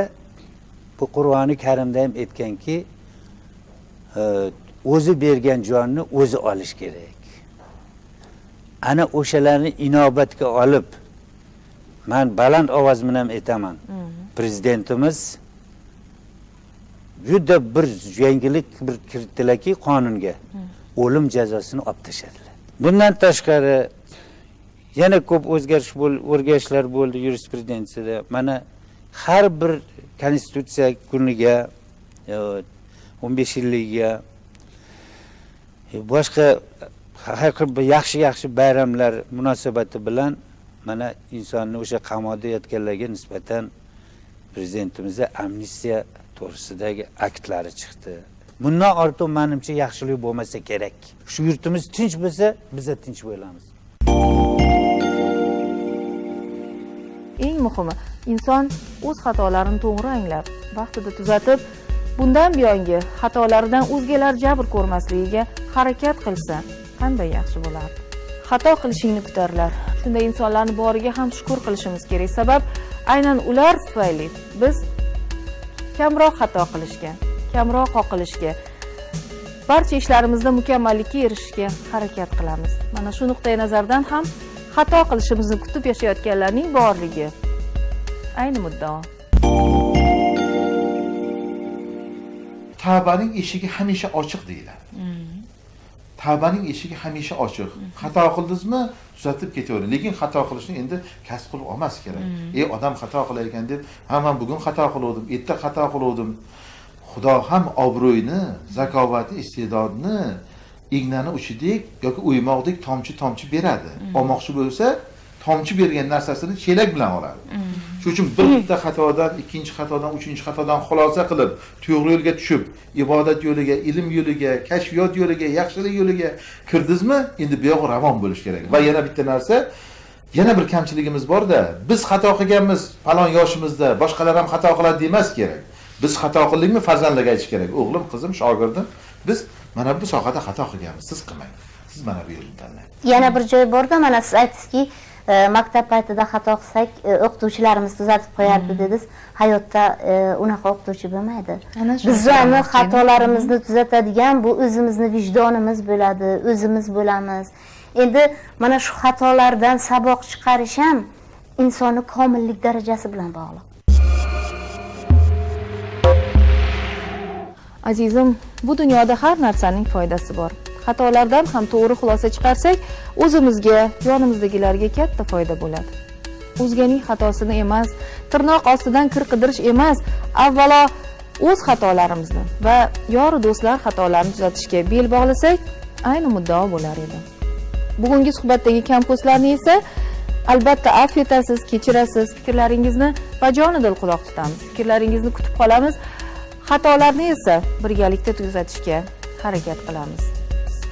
bu Qur'oni Karimda ham aytganki, O'zi bergan jonni o'zi olish kerak. Ana o'shalarni inobatga olib, men baland ovoz bilan aytaman. Prezidentimiz juda bir yangilik bir kiritdilarki qonunga. O'lim jazosini olib tashladilar. Bundan tashqari yana ko'p o'zgarishlar bo'ldi yurisprudentsiyada. Mana har bir konstitutsiya kuniga, 15 yilligiga, boshqa har xil yaxshi-yaxshi bayramlar munosabati bilan mana insonni o'sha qamoqda yotganlarga nisbatan prezidentimizda amnistiya to'g'risidagi aktlari chiqdi. Bundan ortiq menimcha yaxshilik bo'lmasa kerak. Shu yurtimiz tinch bo'lsa, biz tinch bo'lamiz. Eng muhimi, inson o'z xatolarini to'g'ri anglab, vaqtida tuzatib, bundan buyongi xatolaridan o'zgalar jabr ko'rmasligiga harakat qilsa, qanday yaxshi bo'lardi. Xato qilishingni kutarlar. Shunday insonlarni boriga ham shukr qilishimiz kerak. Sabab aynan ular tufayli biz kamroq xato qilishga, kamroq qoqilishga, barcha ishlarimizda mukammallikka erishishga harakat qilamiz. Mana shu nuqtai nazardan ham xato qilishimizni kutib yashayotganlarning borligi ayni muddao. Tavbaning eshigi hamisha ochiq deyiladi. Tavbaning eshigi hamisha ochiq. Xato qildingizmi, tuzatib ketavering. Lekin xato qilishni endi kasb qilib olmas kerak. Ey odam xato qilar ekan deb, ha men bugun xato qildim, erta xato qildim. Xudo ham obro'yini, zakovati, iste'dodni ignani uchidek yoki o'ymoqdek tomchi-tomchi beradi. Olmoqchi bo'lsa, tomchi bergan narsasini chelak bilan oladi. Shuning uchun bitta xatodan, ikkinchi xatodan, uchinchi xatodan xulosa qilib, to'g'ri yo'lga tushib, ibodat yo'liga, ilm yo'liga, kashfiyot yo'liga, yaxshilik yo'liga kirdingizmi, endi bu yo'q ravon bo'lish kerak. Va yana bitta narsa, yana bir kamchiligimiz bor-da, biz xato qilganmiz falon yoshimizda, boshqalar ham xato qiladi demas kerak. Biz xato qildikmi, farzandlarga aytish kerak. O'g'lim, qizim, shogirdim, biz mana bu sohada xato qilganmiz, siz qilmang. Siz mana bu yo'lni tanlang. Yana bir joy bor-da, mana siz aytdingizki, maktab paytida xato qilsak, o'qituvchilarimiz tuzatib qo'yardi dedingiz. Hayotda unaqa o'qituvchi bo'lmaydi. Bizlarni xatolarimizni tuzatadigan bu o'zimizni vijdonimiz bo'ladi, o'zimiz bo'lamiz. Endi mana shu xatolardan saboq chiqarish ham insonni komillik darajasi bilan bog'liq. Azizim, bu dunyoda har narsaning foydasi bor. Xatolardan ham to'g'ri xulosa chiqarsak, o'zimizga, yonimizdagilarga katta foyda bo'ladi. O'zganing xatosini emas, tirnoq ostidan kir qidirish emas, avvalo o'z xatolarimizni va yoru do'stlar xatolarini tuzatishga bel bog'lasak, ayni muddao bo'lar edi. Bugungi suhbatdagi kamko'slarni esa albatta afv etasiz, kechirasiz, fikrlaringizni bajonidil quloq tutamiz, fikrlaringizni kutib qolamiz. Xatolarni esa birgalikda tuzatishga harakat qilamiz.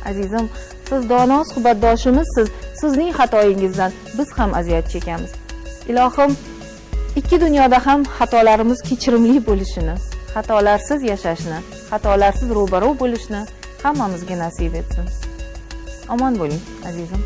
Azizim, siz dono suhbatdoshimizsiz. Sizning xatoyingizdan biz ham aziyat chekamiz. Ilohim, ikki dunyoda ham xatolarimiz kechirimli bo'lishini, xatolarsiz yashashni, xatolarsiz ro'baro bo'lishni hammamizga nasib etsin. Omon bo'ling, azizim.